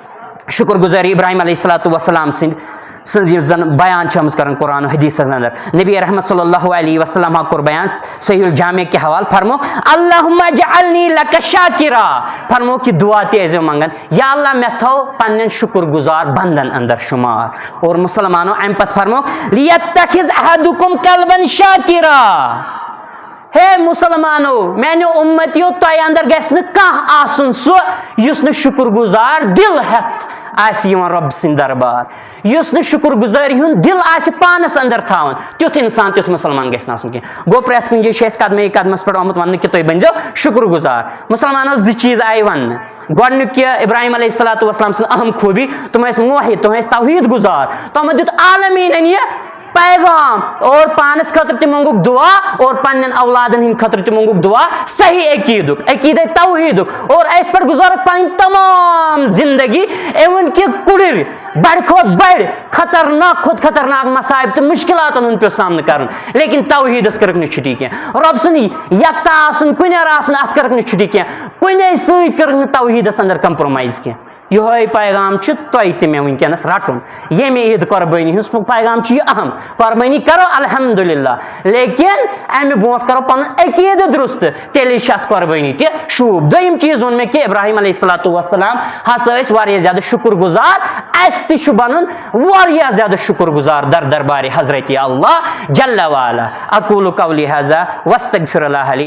شُکر گُزٲری ابراہیم علیہ الصلوۃ والسلام سٕنٛدۍ، سٕنٛز یُس زن بیان چھِ آمٕژ کران قرآن و حدیثس اندر، نبی رحمت صلی اللہ علیہ وسلم ہا کوٚر بیان صحیح الجامع کہِ حوالہٕ، فرمو، "اللہم اجعلنی لک شاکرا"، فرمو کہِ دعا تہِ ٲسۍزیو منگان، یا اللہ، مےٚ تھاو پننٮ۪ن شُکر گُزار بندن اندر شُمار۔ اور مسلمانو، امہِ پتہٕ فرمو، "لیتخذ احدکم قلبا شاکرا"۔ ہے مسلمانو، میانیو اُمتیو، تۄہہِ اندر گژھِ نہٕ کانٛہہ آسُن سُہ یُس نہٕ شُکر گُزار دِل ہٮ۪تھ آسہِ یِوان رۄب سٕنٛدِ دربار، یُس نہٕ شُکر گُزٲری ہُنٛد دِل آسہِ پانس اندر تھاوان۔ تیُتھ انسان، تیُتھ مسلمان گژھِ نہٕ آسُن کینٛہہ۔ گوٚو، پرٛٮ۪تھ کُنہِ جایہِ چھُ اَسہِ قدمے قدمس پٮ۪ٹھ آمُت وننہٕ کہِ تُہۍ بٔنۍزیو شُکر گُزار۔ مسلمانو، زٕ چیٖز آیہِ وننہٕ۔ گۄڈٕنیُک کہِ ابراہیم علیہ الصلوۃ والسلام سٕنٛز اہم خوٗبی، تِم ٲسۍ موحد، تِم ٲسۍ توحیٖد گُزار۔ تِمو دیُت عالمیٖنن یہِ پیغام اور پانس خٲطرٕ تہِ مونگُکھ دعا اور پننٮ۪ن اولادن ہٕنٛدِ خٲطرٕ تہِ مونگُکھ دعا صحیح عقیٖدُک، عقیٖدے توحیٖدُک، اور أتھۍ پٮ۪ٹھ گُزارُکھ پنٕنۍ تمام زندگی، even کہِ کُڑِر بڑِ کھۄتہٕ بڑِ خطرناک کھۄتہٕ خطرناک مصائب تہٕ مشکلاتن ہُنٛد پیوٚو سامنہٕ کرُن، لیکن توحیٖدس کٔرٕکھ نہٕ چھُٹی کینٛہہ۔ رۄب سُنٛد یکتا آسُن، کُنہِ آسُن، اتھ کٔرٕکھ نہٕ چھُٹی کینٛہہ۔ کُنے سۭتۍ کٔرٕکھ نہٕ توحیٖدس اندر compromise کینٛہہ۔ یِہوٚے پیغام چھُ تۄہہِ تہِ مےٚ وٕنکیٚنَس رَٹُن۔ ییٚمہِ عیٖد قۄربٲنی ہٕنٛز پیغام چھُ یہِ اہم۔ قۄربٲنی کَرو الحمدللہ، لیکن اَمہِ برونٛٹھ کَرو پَنُن عقیٖدٕ درُست، تیٚلے چھِ اَتھ قۄربٲنی تہِ شوٗب۔ دوٚیِم چیٖز ووٚن مےٚ کہِ ابراہیم علیہ الصلوۃ والسلام ہسا ٲسۍ واریاہ زیادٕ شُکُر گُزار۔ اَسہِ تہِ چھُ بَنُن واریاہ زیادٕ شُکُر گُزار در دربارِ حضرت اللہ جل وعلا۔ اقول قولی ھذا واستغفر اللہ لی